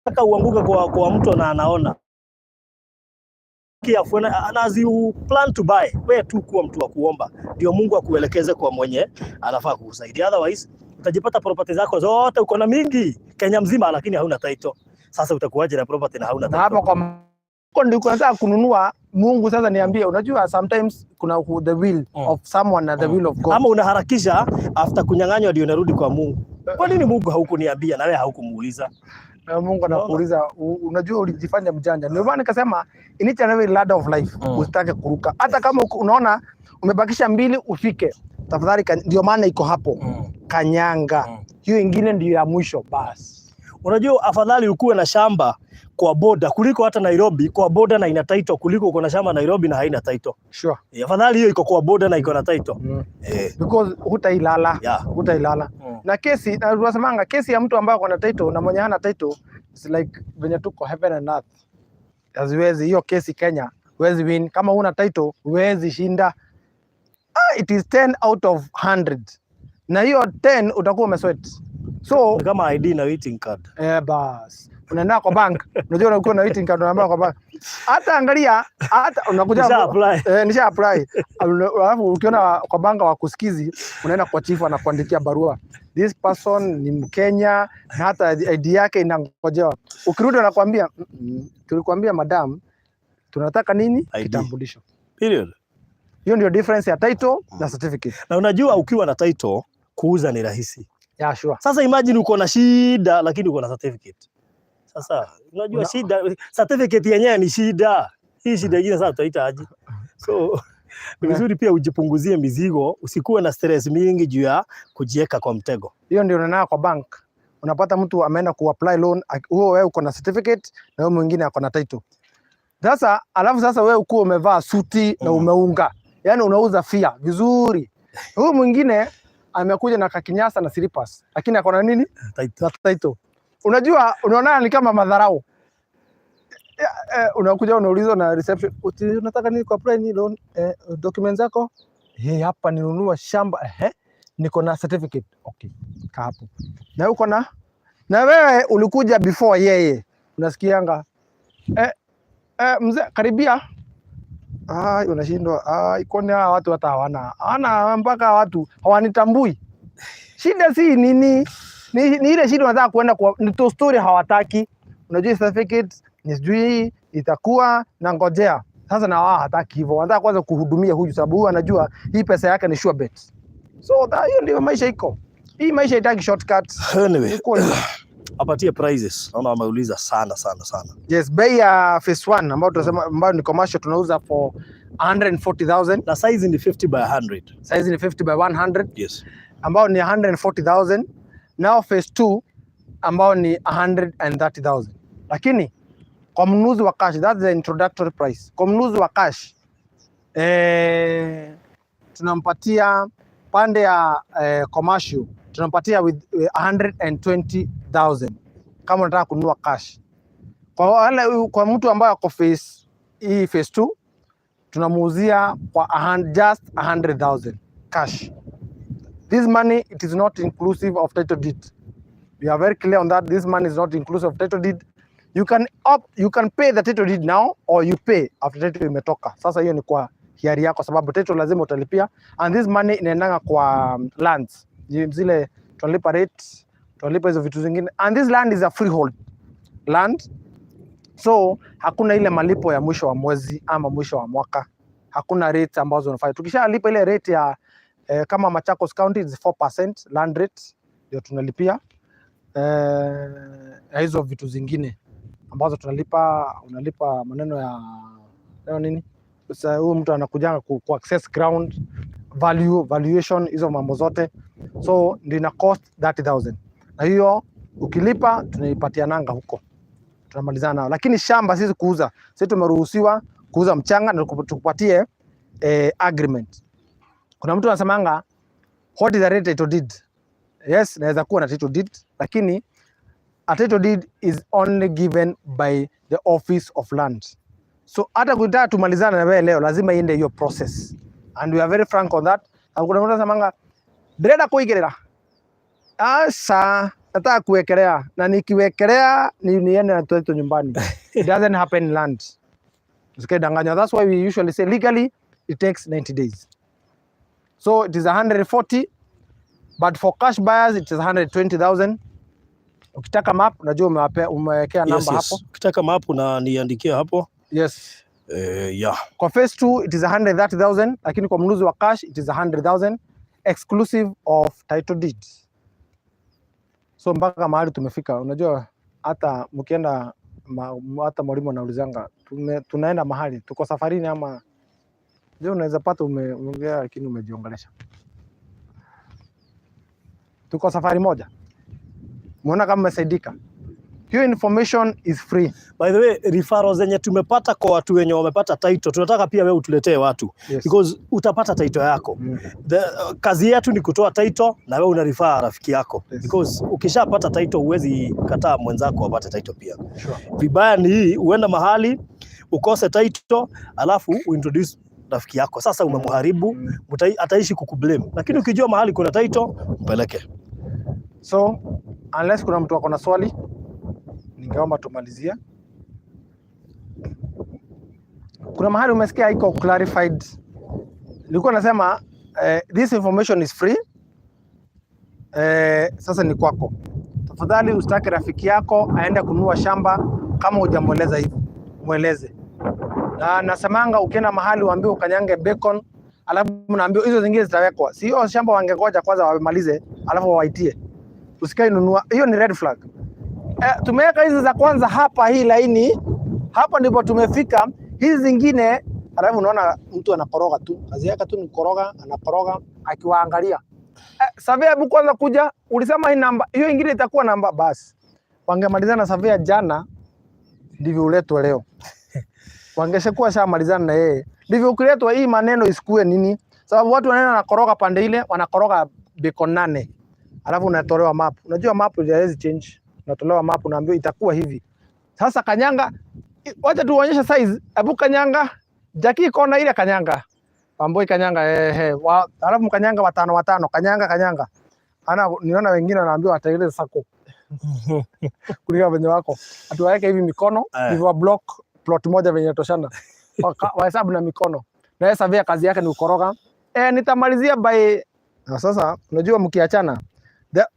nataka uanguke kwa mto na anaona. Careful, na as you plan to buy, wewe tu kuwa mtu wa kuomba, ndio Mungu akuelekeze kwa mwenye anafaa kukusaidia. Otherwise utajipata property zako zote uko na mingi Kenya mzima, lakini hauna title. Sasa utakuwaje na property na hauna Na title? hapo kwa huko ndiko nataka kununua. Mungu sasa niambie, unajua sometimes kuna the will of someone na the will of God. Ama unaharakisha after kunyang'anywa ndio unarudi kwa Mungu. Kwa nini Mungu haukuniambia na wewe haukumuuliza? Na Mungu anakuuliza, unajua ulijifanya mjanja. Ndio maana nikasema in each and every ladder of life usitake kuruka. Hata kama unaona umebakisha mbili ufike, tafadhali, ndio maana iko hapo, kanyanga. Hiyo ingine ndio ya mwisho basi. Unajua afadhali ukuwe na shamba kwa boda kuliko hata Nairobi kwa boda na ina title kuliko uko na shamba Nairobi na haina title. Afadhali hiyo iko kwa boda na iko na title. Because hutailala, hutailala. Na kesi, na tunasemanga kesi ya mtu ambaye ako na title na mwenye hana title is like venye tuko heaven and earth. Haziwezi hiyo kesi Kenya, huwezi win kama huna title, huwezi shinda. Ah, it is 10 out of 100. Na hiyo 10 utakuwa umesweat. So Ni kama ID na waiting card. Eh, bas unaenda kwa bank, unajua ukiwa na waiting card unaambia kwa bank, hata angalia, hata unakuja Nisha apply. Eh, nisha apply. Alafu ukiona kwa bank hawakusikizi, unaenda kwa chifu anakuandikia barua, this person ni Mkenya na hata ID yake inangojewa. Ukirudi anakuambia, Tulikwambia madam, tunataka nini? ID. Kitambulisho." Period. Hiyo ndio difference ya title na certificate. Na unajua ukiwa na title kuuza ni rahisi. Yeah, sure. Sasa imagine uko na shida lakini uko na certificate. Sasa unajua shida, certificate yenyewe ni shida. Hii shida ingine sasa tutaita aje? So ni vizuri pia ujipunguzie mizigo, usikuwe na stress mingi juu ya kujieka kwa mtego. Hiyo ndio unaona kwa bank. Unapata mtu ameenda ku apply loan, huo wewe uko na certificate na huyo mwingine ako na title. Sasa alafu sasa wewe uko umevaa suti na umeunga. Yaani unauza fear vizuri. Huyu mwingine amekuja na kakinyasa na slippers, lakini ako na nini? Title. Na title. Unajua unaona ni kama madharau. Ya, unakuja unaulizwa na reception, "Uti, unataka nini ku apply ni loan, documents zako?" "Hey, hapa ninunua shamba, ehe, niko na certificate." "Okay, kaa hapo." Na uko na wewe ulikuja before yeye. Unasikianga, "Mzee, karibia." Ai, unashindwa, ai, kwani hawa watu hata hawana mpaka watu hawanitambui. Shida si nini? Ni ile shida unataka kuenda kwa ni to story hawataki. Unajua certificate ni sijui itakuwa na ngojea. Sasa na wao hataki hivyo. Wanataka kwanza kuhudumia huyu sababu huyu anajua hii pesa yake ni sure bet. So hiyo ndio maisha iko. Hii maisha haitaki shortcuts. Anyway, Iko hivyo. Apatie prices. Naona wameuliza sana sana sana. Yes, bei ya phase 1 ambayo tunasema ambayo ni commercial tunauza for 140,000. Na size ni 50 by 100. Size ni 50 by 100 ambao ni 140,000. Now phase 2 ambao ni 130,000. Lakini kwa mnunuzi wa cash, that's the introductory price. Kwa mnunuzi wa cash, tunampatia pande ya commercial tunampatia with 120,000 kama unataka kununua cash. Kwa wale, kwa mtu ambaye ako phase hii phase 2 tunamuuzia kwa just 100,000 cash. This money, it is not inclusive of title deed. We are very clear on that. This money is not inclusive of title deed. You can up, you can pay the title deed now or you pay after title imetoka. Sasa hiyo ni kwa hiari yako, sababu title lazima utalipia, and this money inaendanga kwa lands zile tunalipa rate, tunalipa hizo vitu zingine, and this land is a freehold land, so hakuna ile malipo ya mwisho wa mwezi ama mwisho wa mwaka, hakuna rate ambazo unafanya. Tukishalipa ile rate ya kama Machakos County is 4% land rate ndio tunalipia, na hizo vitu zingine ambazo tunalipa, unalipa maneno ya leo nini. Sasa huyu mtu anakujanga ku access ground value, valuation, hizo mambo zote, so ndio ina cost 30,000 na hiyo ukilipa tunaipatia nanga huko, tunamalizana nao. Lakini shamba sisi kuuza, sisi tumeruhusiwa kuuza mchanga na tukupatie agreement. Kuna mtu anasemanga, "What is a title deed?" Yes, naweza kuwa na title deed, lakini a title deed is only given by the Office of Land. So hata kutaka tumalizane na wewe leo lazima iende hiyo process. And we are very frank on that. Na kuna mtu anasemanga, "Ndĩrenda kũigĩrĩra." Asa, nataka kuwekelea na nikiwekelea ni niende na title nyumbani. It doesn't happen in land. Usikae danganywa. That's why we usually say legally it takes 90 days. So it is 140, but for cash buyers it is 120,000. Ukitaka map, unajua umewekea namba hapo. Ukitaka map na niandikia hapo. Yes. Yeah. Kwa phase 2 it is 130,000, lakini kwa mnunuzi wa cash it is 100,000 exclusive of title deed. So mpaka mahali tumefika, unajua hata mkienda hata mwalimu anaulizanga, tunaenda mahali tuko safarini ama je, unaweza pata umeongea lakini umejiongelesha. Tuko safari moja. Muona kama umesaidika. Hiyo information is free. By the way, referrals zenye tumepata kwa watu wenye wamepata title, tunataka pia wewe utuletee watu because utapata title yako. Kazi yetu ni kutoa title na wewe una refer rafiki yako because ukishapata title huwezi kataa mwenzako apate title pia. Vibaya ni hii, uenda mahali ukose title alafu uintroduce rafiki yako, sasa umemharibu, ataishi kukublame. Lakini ukijua mahali kuna title, mpeleke. So Unless kuna mtu ako na swali, ningeomba tumalizie. Kuna mahali umesikia iko clarified? Nilikuwa nasema this information is free. Sasa ni kwako. Tafadhali usitake rafiki yako aende kununua shamba kama hujamweleza hivyo, mweleze. Na nasemanga ukienda mahali uambiwe ukanyange bacon, alafu mnaambiwa hizo zingine zitawekwa. Si hiyo shamba wangengoja kwanza wamalize, alafu wawaitie. Usikae nunua, hiyo ni red flag. Tumeweka hizi za kwanza hapa, hii laini hapa ndipo tumefika. Hizi zingine, alafu unaona mtu anakoroga tu, kazi yake tu ni kukoroga, anakoroga akiwaangalia. Surveyor, hebu kwanza kuja, ulisema hii namba, hiyo ingine itakuwa namba. Basi wangemalizana na surveyor jana, ndivyo uletwe leo. Wangeshakuwa shamalizana na yeye, ndivyo ukiletwa hii maneno isikue nini, sababu watu wanaenda wanakoroga pande ile, wanakoroga bacon 8, alafu unatolewa map. Unajua map haiwezi change, unatolewa map, unaambiwa itakuwa hivi. Sasa kanyanga, wacha tuonyeshe size. Hebu kanyanga, Jackie kona ile kanyanga, Pamboi kanyanga, alafu mkanyanga watano watano, kanyanga kanyanga. Ana niona wengine wanaambiwa watengeneze sako kulingana venye wako, atuwaweke hivi mikono hivyo wa block plot moja venye toshana, wahesabu na mikono, na yeye surveyor kazi yake ni ukoroga. Nitamalizia by na sasa, unajua mkiachana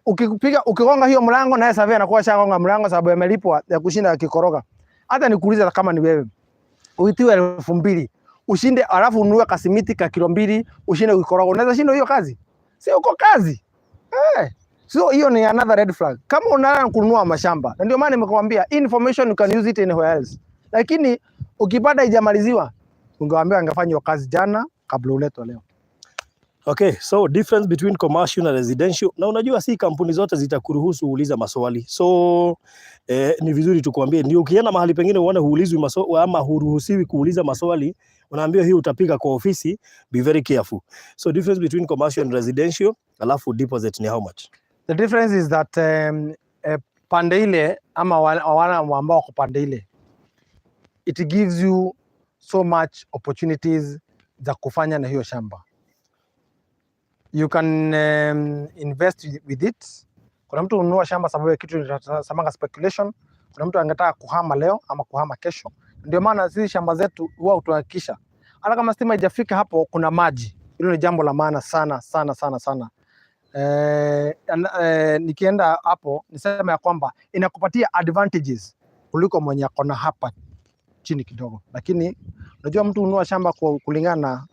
ukipiga ukigonga hiyo mlango, na yeye surveyor anakuwa shagonga mlango sababu amelipwa ya kushinda akikoroga. Hata nikuuliza, kama ni wewe uitiwe 2000 ushinde, alafu ununue kasimiti ka kilo 2 ushinde ukikoroga, unaweza shinda hiyo kazi? Si uko kazi. So hiyo ni another red flag. Kama unataka kununua mashamba, na ndio maana nimekuambia information you can use it anywhere else. Lakini ukipata haijamaliziwa, ungewaambia angefanya hiyo kazi jana kabla uletwe leo. Okay, so difference between commercial na residential. Na unajua si kampuni zote zitakuruhusu uulize maswali. So ni vizuri tukwambie, ndio ukienda mahali pengine uone huulizwi maswali ama huruhusiwi kuuliza maswali, unaambiwa hii utapiga kwa ofisi, be very careful. So difference between commercial and residential, alafu deposit ni how much? The difference is that pande ile ama wana ambao wako pande ile, it gives you so much opportunities za kufanya na hiyo shamba. You can invest with it. Kuna mtu ununua shamba sababu ya kitu tunasemanga speculation. Kuna mtu angetaka kuhama leo ama kuhama kesho. Ndio maana sisi shamba zetu huwa tunahakikisha hata kama stima haijafika hapo, kuna maji. Hilo ni jambo la maana sana sana sana sana. Nikienda hapo niseme ya kwamba inakupatia advantages kuliko mwenye akona hapa chini kidogo, lakini unajua mtu ununua shamba kwa kulingana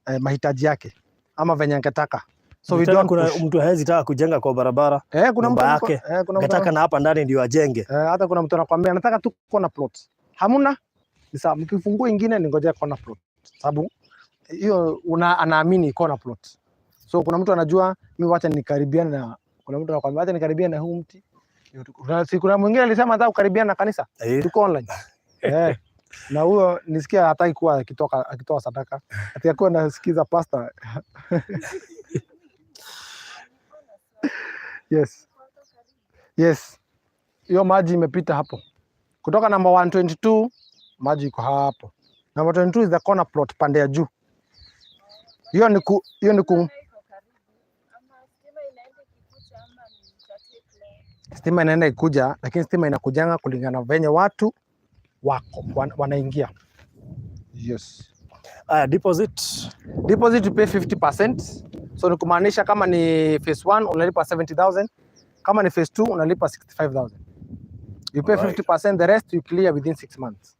na mahitaji yake ama venye angetaka. So we Tena don't kuna push. mtu hawezi taka kujenga kwa barabara Kuna mtu nyumba yake, kuna mtu angetaka na hapa ndani ndio ajenge. Hata kuna mtu anakuambia anataka tu corner plot. Hamuna? Ni sawa, mkifungua ingine ningojea corner plot. Sababu hiyo una anaamini corner plot. So kuna mtu anajua mimi wacha nikaribiane na, kuna mtu anakuambia wacha nikaribiane na huu mti. Si kuna mwingine alisema anataka kukaribiana na kanisa. Tuko online. Na huyo nisikia hataki kuwa akitoa sadaka. Ati akuwa anasikiza pastor. Yes. Yes. Hiyo maji imepita hapo. Kutoka number 122 maji iko hapo. Number 22 is the corner plot pande ya juu. Hiyo ni ku stima inaenda ikuja, lakini stima inakujanga kulingana venye watu wako wanaingia. Yes. Aya, deposit. Deposit you pay 50%. So ni kumaanisha kama ni phase 1 unalipa 70,000, kama ni phase 2 unalipa 65,000. You pay 50%, the rest you clear within 6 months.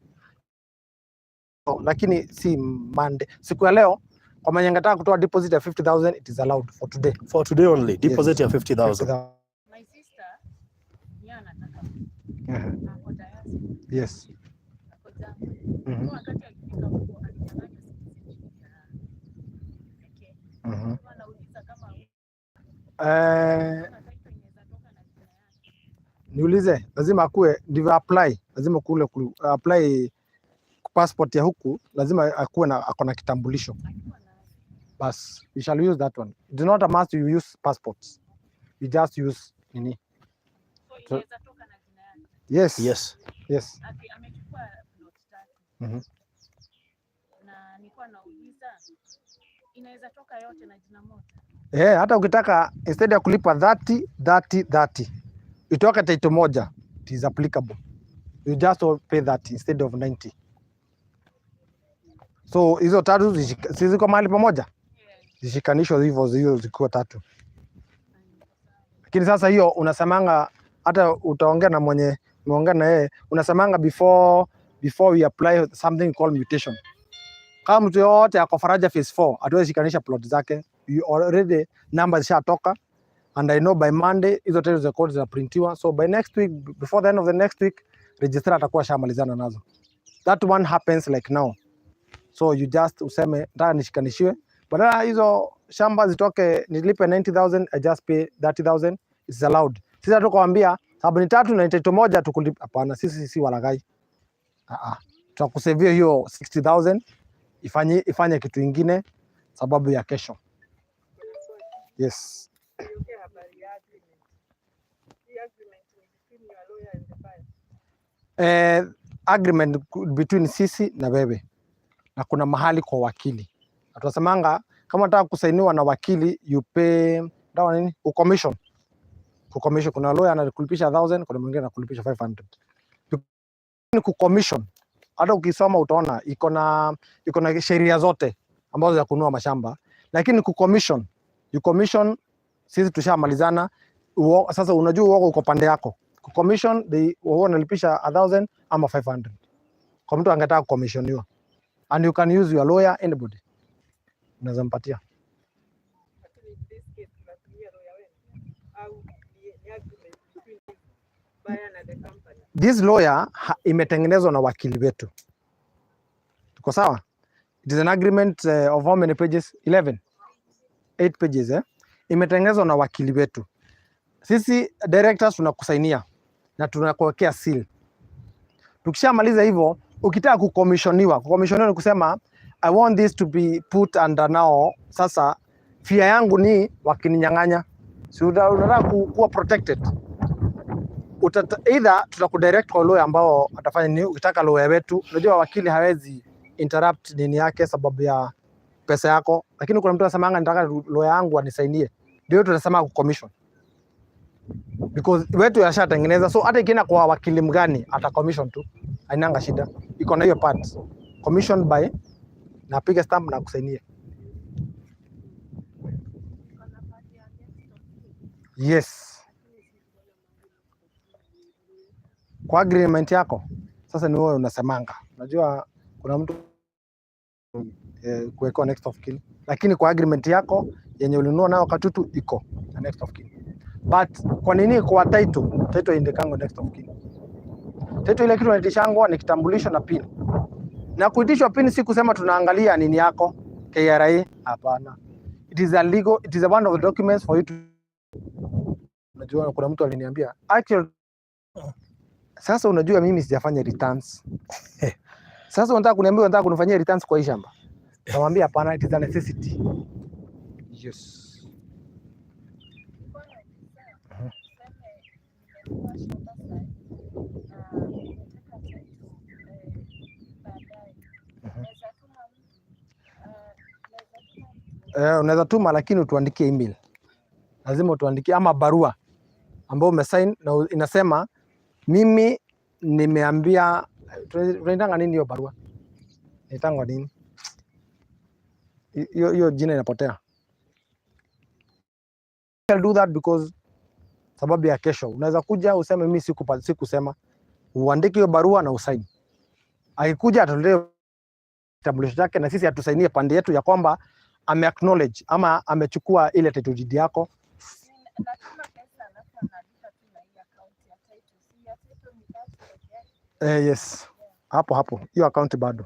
So, lakini si Monday. Siku ya leo kwa mwenye angetaka kutoa deposit ya 50,000, it is allowed for today. For today only, deposit Yes. ya 50,000. 50,000. My sister, yeye anataka ako tayari. Ako tayari. Wakati alifika huko alinyang'anywa citizenship ya Kenya. Anauliza kama kama title inaweza toka na jina yake. Niulize, lazima akuwe ndivyo apply, lazima kule apply passport ya huku, lazima akuwe na ako na kitambulisho. Akiwa nayo. Bas, you shall use that one. It's not a must you use passports. You just use nini? So inaweza toka na jina yake. Yes. Yes. Yes. Amechukua plot 3. Na nilikuwa nauliza inaweza toka yote na jina moja. Hata ukitaka instead ya kulipa 30 30 30 Itoke title moja, it is applicable. You just all pay that instead of 90. So hizo tatu si ziko mahali pamoja, zishikanishwe hivyo, hizo zikiwa tatu. Lakini sasa hiyo unasemanga, hata utaongea na mwenye umeongea na yeye, unasemanga before we apply something called mutation. Kama mtu yoyote ako Faraja Phase 4 hatuwezi shikanisha plot zake, you already numbers zishatoka and I know by Monday hizo title za court zinaprintiwa, so by next week, before the end of the next week, registrar atakuwa shamalizana nazo. That one happens like now, so you just useme nataka nishikanishiwe, badala hizo shamba zitoke nilipe 90,000, I just pay 30,000. It's allowed. Sisi hatukwambia sababu ni tatu na title moja tukulipa. Hapana, sisi si walaghai. Ah ah, tutakusavia hiyo 60,000 ifanye kitu ingine sababu ya kesho. Yes. Niongee habari ya agreement. Hii agreement ni between your lawyer and the buyer. Agreement between sisi na wewe na kuna mahali kwa wakili. Na tunasemanga kama unataka kusainiwa na wakili, you pay dawa nini, ucommission kucommission. Kuna lawyer anakulipisha 1000, kuna mwingine anakulipisha 500 ni kucommission. Hata ukisoma utaona iko na sheria zote ambazo za kununua mashamba, lakini kucommission, you commission, sisi tushamalizana. Sasa unajua uoga uko pande yako. Kucommission, they wao wanalipisha 1000 ama 500 kwa mtu angetaka kucommissioniwa, and you can use your lawyer, anybody unaweza mpatia. Lakini in this case tunatumia lawyer wenu au ni agreement between buyer na the company? This lawyer imetengenezwa na wakili wetu. Tuko sawa? It is an agreement of how many pages? 11. 8 pages, eh? Imetengenezwa na wakili wetu. Sisi directors tunakusainia na tunakuwekea seal. Tukishamaliza hivyo, ukitaka kucommissioniwa, kucommissioniwa ni kusema I want this to be put under now. Sasa fear yangu ni wakininyang'anya, si unataka kuwa protected. Either tutakudirect kwa lawyer ambao atafanya nini. Ukitaka lawyer wetu, unajua wakili hawezi interrupt nini yake sababu ya pesa yako, lakini kuna mtu anasemanga nataka lawyer yangu anisainie, ndio tunasema kucommission because wetu yashatengeneza, so hata ikienda kwa wakili mgani ata commission tu, hainanga shida, iko na hiyo part commission by na piga stamp na kusainia. Iko na part ya next of kin. Yes, kwa agreement yako sasa ni wewe unasemanga. Unajua kuna mtu kuwekewa next of kin, lakini kwa agreement yako yenye ulinunua nayo Katutu iko na next of kin. But kwa nini kwa title? Title indekango next of kin. Title ile kitu unaitishangwa ni kitambulisho na PIN. Na kuitishwa PIN si kusema tunaangalia nini yako KRA, hapana. It is a legal, it is a one of the documents for you to. Unajua kuna mtu aliniambia actually, sasa unajua mimi sijafanya returns. Sasa unataka kuniambia unataka kunifanyia returns kwa hii shamba? Namwambia hapana, it is a necessity. Yes. Nilikuwa nauliza, tuseme nimenunua shamba sahi na nataka title baadaye. Naweza tuma mtu naweza tuma mtu? Eh, unaweza tuma lakini utuandikie email. Lazima utuandikie ama barua ambayo umesign na inasema mimi nimeambia, tunaitanga nini hiyo barua? Inaitangwa nini? Hiyo hiyo jina inapotea. I'll do that because sababu ya kesho unaweza kuja useme mimi sikusema, uandike hiyo barua na usaini. Akikuja atuletee kitambulisho chake na sisi atusainie pande yetu ya kwamba ame acknowledge ama amechukua ile title deed yako. Natuma pesa alafu analipa tu na hii account ya title. Si ya title ni cash peke yake? Eh, yes, hapo hapo hiyo account bado.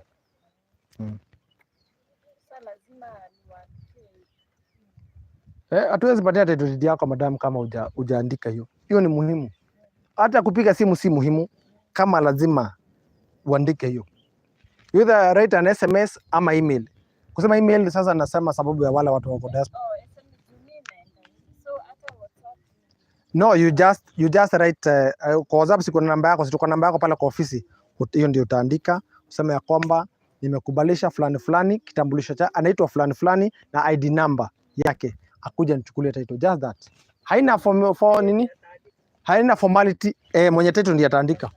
Sasa lazima niwaandikie? Eh, hatuwezi patia title deed yako madam kama hujaandika hiyo. Hiyo ni muhimu. Hata kupiga simu si muhimu kama lazima uandike hiyo. Either write an SMS ama email. Kusema email sasa nasema sababu ya wale watu wako diaspora. Oh, SMS juu mimi naenda hivi. So hata WhatsApp? No, you just write kwa WhatsApp si kuna namba yako, si tuko namba yako pale kwa ofisi. Hiyo ndio utaandika useme ya kwamba nimekubalisha fulani fulani, kitambulisho cha anaitwa fulani fulani na ID number yake, akuja nichukulie title. Just that. Haina form for nini? Haina formality mwenye title ndiye ataandika.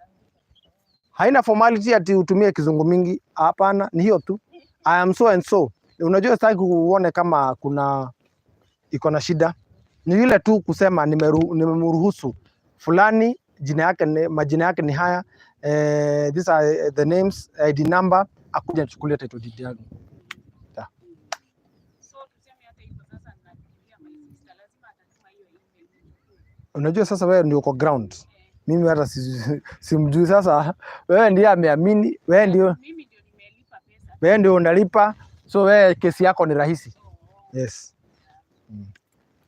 Haina formality ati utumie kizungu mingi. Hapana, ni hiyo tu. I am so and so. Unajua sitaki uone kama kuna iko na shida. Ni ile tu kusema nimemruhusu fulani, jina yake ni, majina yake ni haya, these are the names, ID number, akuja achukulie title deed yangu. So tuseme hata hivyo sasa ninafikiria my sister lazima atatuma hiyo email nichukue. Unajua sasa wewe ndio uko ground, mimi hata simjui. Sasa wewe ndiye ameamini, wewe ndio Mimi ndio nimelipa pesa. Wewe ndio unalipa, so wewe kesi yako ni rahisi. Yes.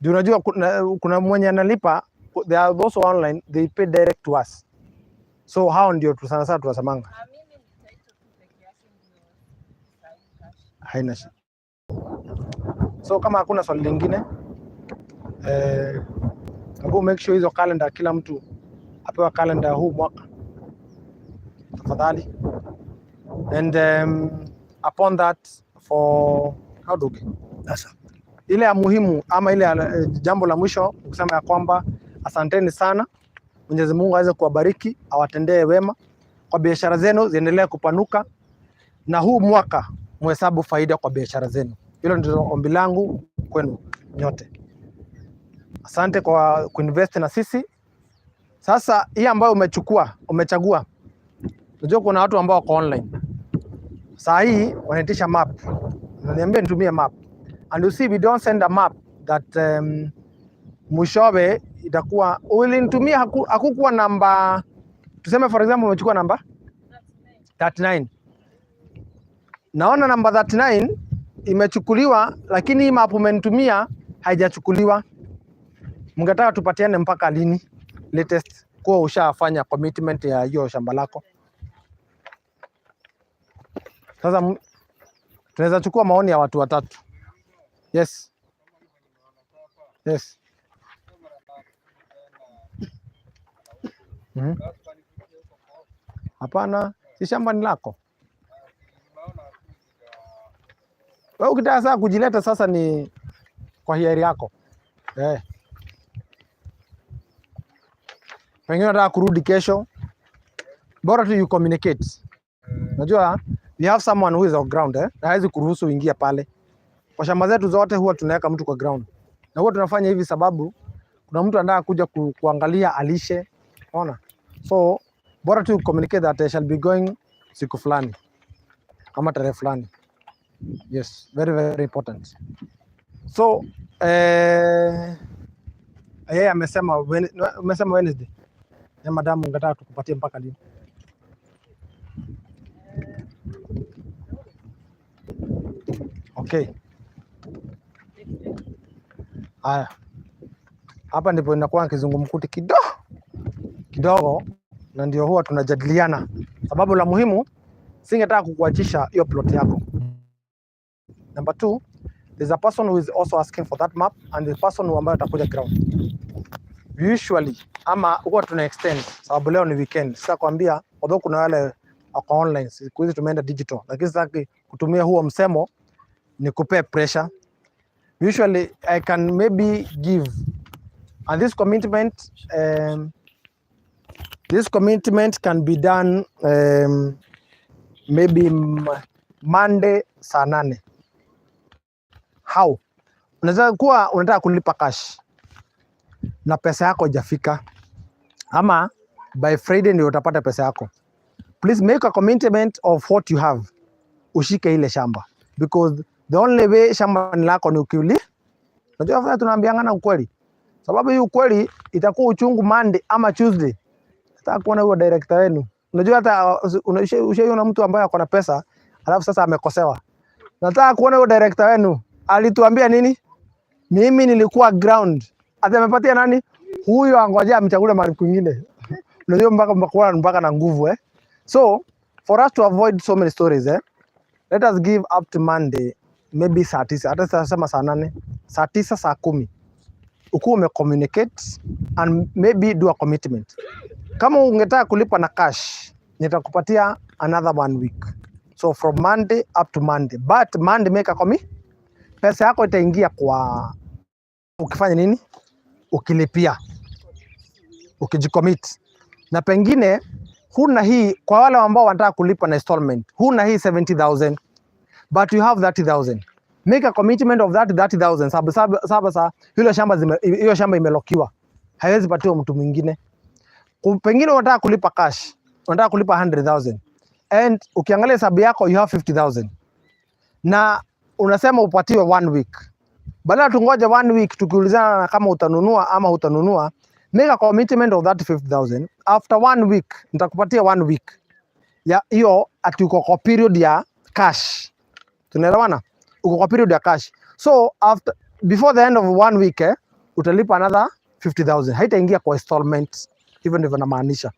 Juu unajua kuna mwenye analipa, they are also online, they pay direct to us. So hao ndio tu sana sana tunasemanga Ah, mimi ni title tu peke yake ndio sahi cash. Haina shida. So kama hakuna swali lingine, hebu make sure hizo calendar, kila mtu apewa calendar huu mwaka tafadhali. And upon that for how do Sasa ile ya muhimu ama ile ya, jambo la mwisho ni kusema ya kwamba asanteni sana. Mwenyezi Mungu aweze kuwabariki, awatendee wema kwa biashara zenu ziendelee kupanuka, na huu mwaka muhesabu faida kwa biashara zenu. Hilo ndilo ombi langu kwenu nyote. Asante kwa kuinvest na sisi. Sasa hii ambayo umechukua, umechagua, unajua kuna watu ambao wako online saa hii wanaitisha map, wananiambia nitumie map, and you see we don't send a map that mwishowe itakuwa ulinitumia hakukuwa namba, tuseme for example umechukua namba 39, naona namba 39 imechukuliwa, lakini hii map umenitumia haijachukuliwa. Mngetaka tupatiane mpaka lini latest kuwa ushafanya commitment ya hiyo shamba lako? Sasa tunaweza chukua maoni ya watu watatu. Yes. Hapana, si shamba ni lako. Wewe ukitaka sasa kujileta sasa ni kwa hiari yako. Pengine unataka kurudi kesho, bora tu you communicate. Unajua we have someone who is on ground na hawezi kuruhusu uingie pale. Kwa shamba zetu zote huwa tunaweka mtu kwa ground, na huwa tunafanya hivi sababu kuna mtu anataka kuja kuangalia alishe, unaona? So bora tu communicate that I shall be going siku fulani ama tarehe fulani. Yes, very very important. So yeye amesema amesema Wednesday. Ya madam, ungetaka tukupatie mpaka lini? Okay. Haya. Hapa ndipo inakuwa kizungumkuti kidogo kidogo, na ndio huwa tunajadiliana. Sababu la muhimu, singetaka kukuachisha hiyo plot yako. Number 2, there's a person who is also asking for that map and the person who ambaye atakuja ground. Usually ama huwa tuna extend sababu leo ni weekend. Sasa kwambia although kuna wale wako online, siku hizi tumeenda digital, lakini sitaki kutumia huo msemo ni kupea pressure. Usually I can maybe give, and this commitment can be done maybe Monday saa 8. How? Unaweza kuwa unataka kulipa cash na pesa yako haijafika, ama by Friday ndio utapata pesa yako. Please make a commitment of what you have. Ushike ile shamba, because the only way shamba ni lako ni ukiuli. Unajua sasa tunaambiangana ukweli, sababu hii ukweli itakuwa uchungu Monday ama Tuesday. Nataka kuona huyo director wenu. Unajua hata ushaiona mtu ambaye ako na pesa alafu sasa amekosewa. Nataka kuona huyo director wenu alituambia nini? Mimi nilikuwa ground. Ati amepatia nani? Huyo angojea amchagulie mahali kwingine. Unajua mpaka mpaka na nguvu. So for us to avoid so many stories, let us give up to Monday maybe saa 9, hata sasa saa 8, saa 9, saa 10. Ukuwe umecommunicate and maybe do a commitment. Kama ungetaka kulipa na cash, nitakupatia another 1 week. So from Monday up to Monday. But Monday make a commit. Pesa yako itaingia kwa ukifanya nini? Ukilipia. Ukijicommit na pengine huna hii, kwa wale ambao wanataka kulipa na installment, huna hii 70,000 but you have 30,000. Make a commitment of that 30,000. Sababu saba sa hilo shamba hiyo shamba imelockiwa, haiwezi patiwa mtu mwingine. Pengine unataka kulipa cash, unataka kulipa 100,000 and ukiangalia hesabu yako you have 50,000 na unasema upatiwe one week. Badala tungoje one week tukiulizana na kama utanunua ama hutanunua, make a commitment of that 50,000. After one week, nitakupatia one week ya hiyo, ati uko kwa period ya cash. Tunaelewana? Uko kwa period ya cash. So after before the end of one week utalipa another 50,000. Haitaingia kwa installment. Hivyo ndivyo namaanisha.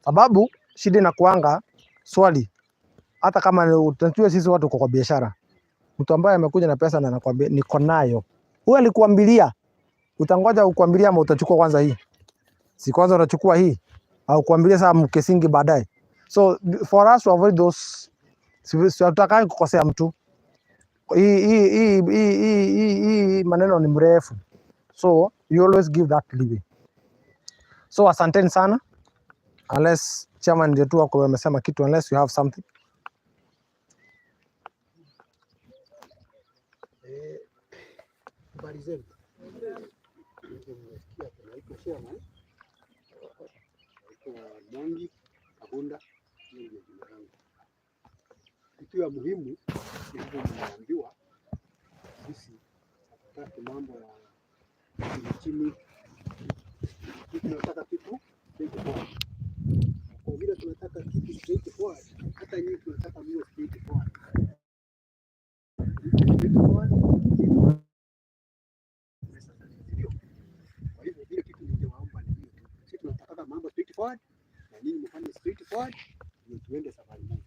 Sababu shida inakuanga swali, hata kama tunajua sisi watu uko kwa biashara, mtu ambaye amekuja na pesa na anakuambia niko nayo, huyo alikuambilia, utangoja ukuambilia ama utachukua kwanza hii? Si kwanza utachukua hii au kuambilia saa mkesingi baadaye. So for us to avoid those, si hatutaki kukosea mtu. Hii maneno ni mrefu, so you always give that leeway. So asanteni sana, unless chairman ndio tu wako amesema kitu, unless you have something. Habari zenu. Mmesikia tunaitwa chairman. Naitwa Mwangi Kabunda, hiyo ndio jina langu. Kitu ya muhimu ni hivyo mmeambiwa, sisi hatutaki mambo ya chini chini. Sisi tunataka kitu straightforward. Kwa vile tunataka kitu straightforward, hata nyinyi tunataka muwe straightforward. Straightforward, ndio. Kwa hivyo ile kitu ningewaomba ni hiyo tu. Sisi tunataka mambo straightforward na ninyi mfanye straightforward ndio tuende safari moja.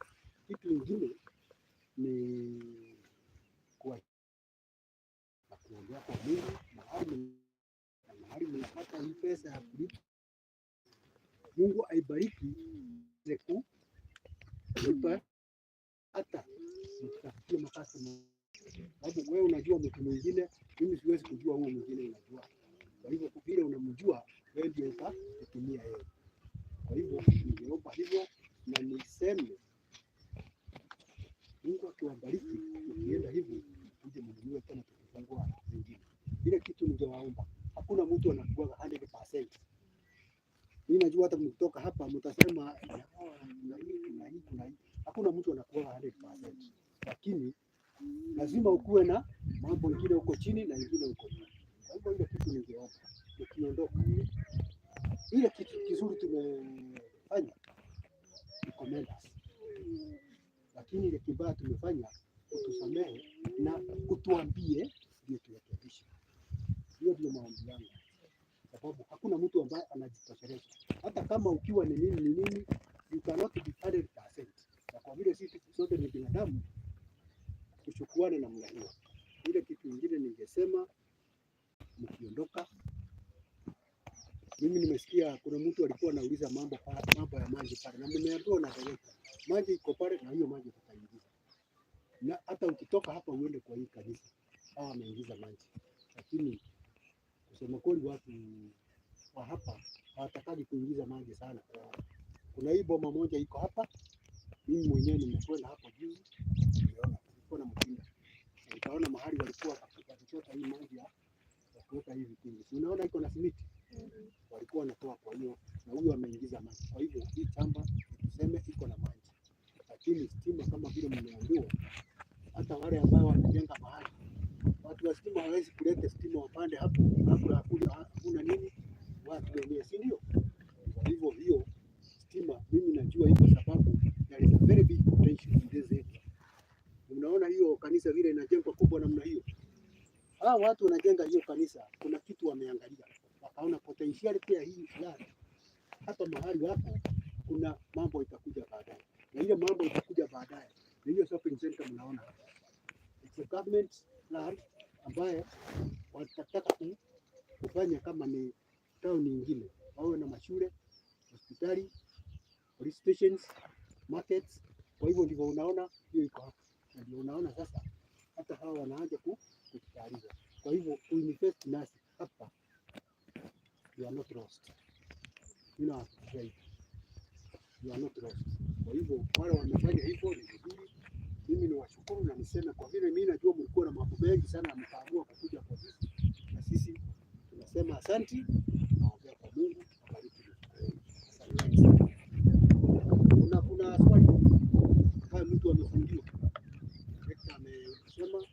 Kitu kingine ni kuwa na kuombea kwa Mungu mahali na mahali mnapata hii pesa ya kulipa, Mungu aibariki iweze kulipa hata mtafutie makasi, sababu wewe unajua mtu mwingine, mimi siwezi kujua huo mwingine unajua. Kwa hivyo vile unamjua wewe ndio utatumia yeye. Kwa hivyo ningeomba hivyo na niseme Mungu akiwabariki, ukienda hivyo uje mnunue tena tukifungua zingine. Ile kitu ningewaomba, hakuna mtu anakuwa 100%. Mimi najua hata mkitoka hapa mtasema na hii na hii na hii. Hakuna mtu anakuwa 100%, lakini lazima ukuwe na mambo ingine huko chini na ingine huko juu. Kwa hivyo ile kitu ningeomba, ukiondoka, ile kitu kizuri tumefanya ni commenders, lakini ile kibaya tumefanya utusamehe na utuambie ndio turekebishe. Hiyo ndio maombi yangu, sababu hakuna mtu ambaye anajitosheleza. Hata kama ukiwa ni nini ni nini, you cannot be 100%. Na kwa vile sisi sote ni binadamu, tuchukuane namna hiyo. Ile kitu ingine ningesema, mkiondoka, mimi nimesikia kuna mtu alikuwa anauliza mambo ya maji pale, na nimeambiwa na director, maji iko pale na hiyo maji tutaingiza, na hata ukitoka hapa uende kwa hii kanisa, hawa wameingiza maji, lakini kusema kweli watu wa hapa hawatakagi kuingiza maji sana. Kuna hii boma moja iko hapa, mimi mwenyewe nimekwenda hapo juzi, nimeona kulikuwa na mtinda, nikaona mahali walikuwa wakichota hii maji ya kuweka hivi vikingi, si unaona iko na simiti, walikuwa wanatoa. Kwa hiyo na huyo ameingiza maji, kwa hivyo hii chamba tuseme iko na maji, lakini stima kama vile mmeambiwa, hata wale ambao wamejenga mahali, watu wa stima hawawezi kuleta stima wapande hapo kabla hakuna nini, watu wenyewe, si ndio? Kwa hivyo hiyo stima mimi najua iko, sababu there is a very big potential in this area. Unaona hiyo kanisa vile inajengwa kubwa namna hiyo, hawa watu wanajenga hiyo kanisa, kuna kitu wameangalia, wakaona potentiality ya hii fulani hapa mahali wako, kuna mambo itakuja baadaye, na ile mambo itakuja baadaye na hiyo shopping center mnaona hapa, it's a government land ambaye watataka kufanya kama ni town nyingine, wawe na mashule, hospitali, police stations, markets. Kwa hivyo ndivyo unaona hiyo iko hapa, na ndio unaona sasa hata hawa wanaanza kujitayarisha. Kwa hivyo uinvest nasi hapa, you are not lost. Mimi nawahakikishia hivi, you are not lost. Kwa hivyo wale wamefanya hivyo ni vizuri. Mimi niwashukuru na niseme kwa vile mimi najua mlikuwa na mambo mengi sana, mkaamua kukuja kwa sisi, na sisi tunasema asanti, tunaongea kwa Mungu abariki mifuko yenu. Asanteni sana. Kuna swali kama mtu amefungiwa, Hector amesema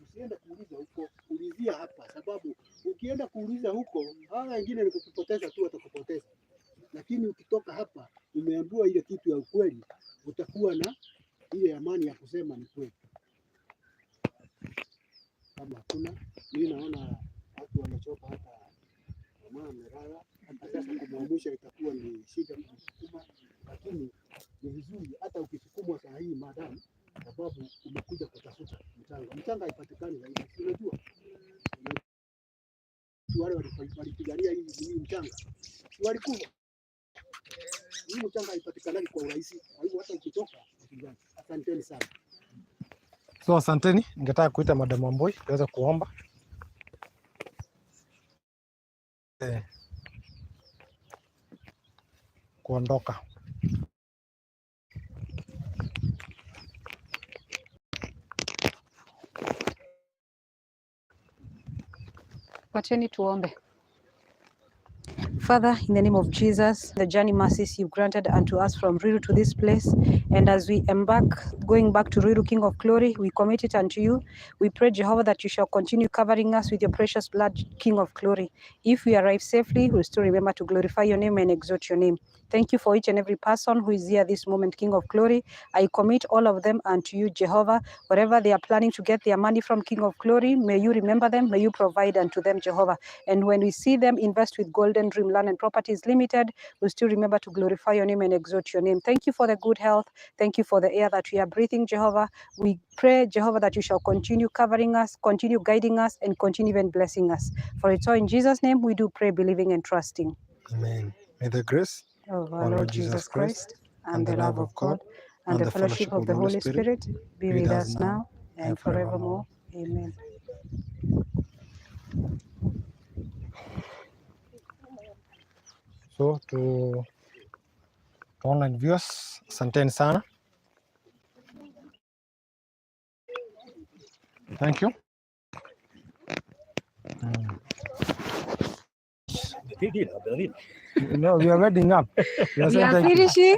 usiende kuuliza huko, ulizia hapa, sababu ukienda kuuliza huko, hawa wengine ni kukupoteza tu, watakupoteza. Lakini ukitoka hapa umeambiwa ile kitu ya ukweli, utakuwa na ile amani ya kusema ni kweli. Kama hakuna, mimi naona watu wamechoka, hata mama amelala. Sasa kumwamsha itakuwa ni shida kumsukuma, lakini ni vizuri hata ukisukumwa saa hii madam, sababu umekuja kutafuta mchanga. Mchanga haipatikani rahisi, si unajua wale walipigania hii mchanga, si walikufa? Hii mchanga haipatikani kwa urahisi, kwa hivyo hata ukitoka usijali. Asanteni sana. So asanteni, ningetaka kuita Madam Wambui tuweze kuomba. Kuondoka. Wacheni tuombe. Father, in the name of Jesus, the journey mercies you granted unto us from Ruiru to this place, and as we embark going back to Ruiru, King of Glory, we commit it unto you. We pray, Jehovah, that you shall continue covering us with your precious blood, King of Glory. If we arrive safely, we'll still remember to glorify your name and exalt your name. Thank you for each and every person who is here this moment, King of Glory. I commit all of them unto you, Jehovah. Wherever they are planning to get their money from, King of Glory, may you remember them, may you provide unto them, Jehovah. And when we see them invest with Golden Dream Land and Properties Limited, we'll still remember to glorify your name and exalt your name. Thank you for the good health. Thank you for the air that we are breathing, Jehovah. We pray, Jehovah, that you shall continue covering us, continue guiding us, and continue even blessing us. For it's all in Jesus' name we do pray, believing and trusting. Amen. May the grace of our Lord Jesus Christ and the love of God and the fellowship of the Holy Spirit be with us now and forevermore. Amen. So to online viewers, asanteni sana. Thank you. No, we are wedding up. We are We saying are thank you. finishing.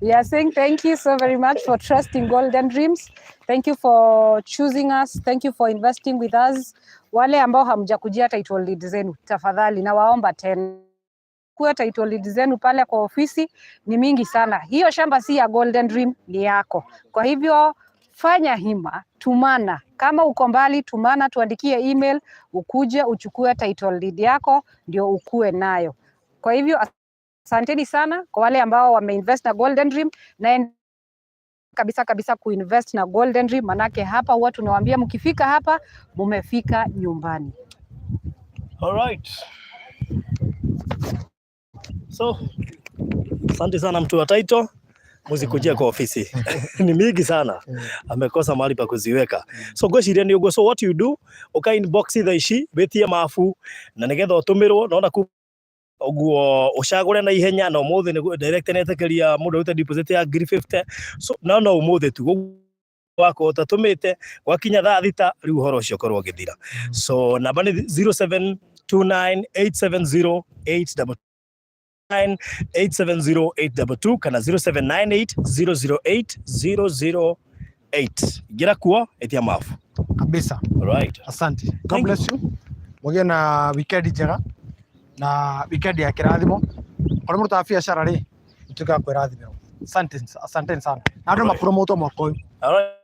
We are saying thank you so very much for trusting Golden Dreams. Thank you for choosing us. Thank you for investing with us. Wale ambao hamjakujia title deed zenu, tafadhali nawaomba tena kuwa title deed zenu pale kwa ofisi ni mingi sana. Hiyo shamba si ya Golden Dream, ni yako. Kwa hivyo fanya hima, tumana. Kama uko mbali, tumana, tuandikie email, ukuje uchukue title deed yako ndio ukue nayo. Kwa hivyo asanteni sana kwa wale ambao wameinvest na Golden Dream, na kabisa kabisa kuinvest na Golden Dream, manake hapa huwa tunawaambia mkifika hapa mumefika nyumbani. All right. So, asante sana mtu wa title, muzikujia kwa ofisi ni mingi sana, amekosa mahali pa kuziweka. So ngwiciria ni uguo. So what you do, uka inbox thaa ici witie mabu na nigetha utumirwo naona ku uguo ucagure na ihenya na umuthi niguo direct netekeria mundu arute deposit ya 1,050. So no no umuthi tu wako utatumite gwakinya thaa 6 riu uhoro ucio ukorwo ũgĩthira. So namba nĩ 07298708 870822 kana 0798008008. Ingĩra kuo ĩtia mabu. Kabisa. All right. Asante. God Thank bless you. Mugie na weekend njega na weekend ya kirathimo. Korwo mũrutaga biacara rĩ, mũtuĩke wa kwĩrathimĩrwo. Asante, asanteni sana. Na andũ Alright. mapromote mwaka ũyũ. All right.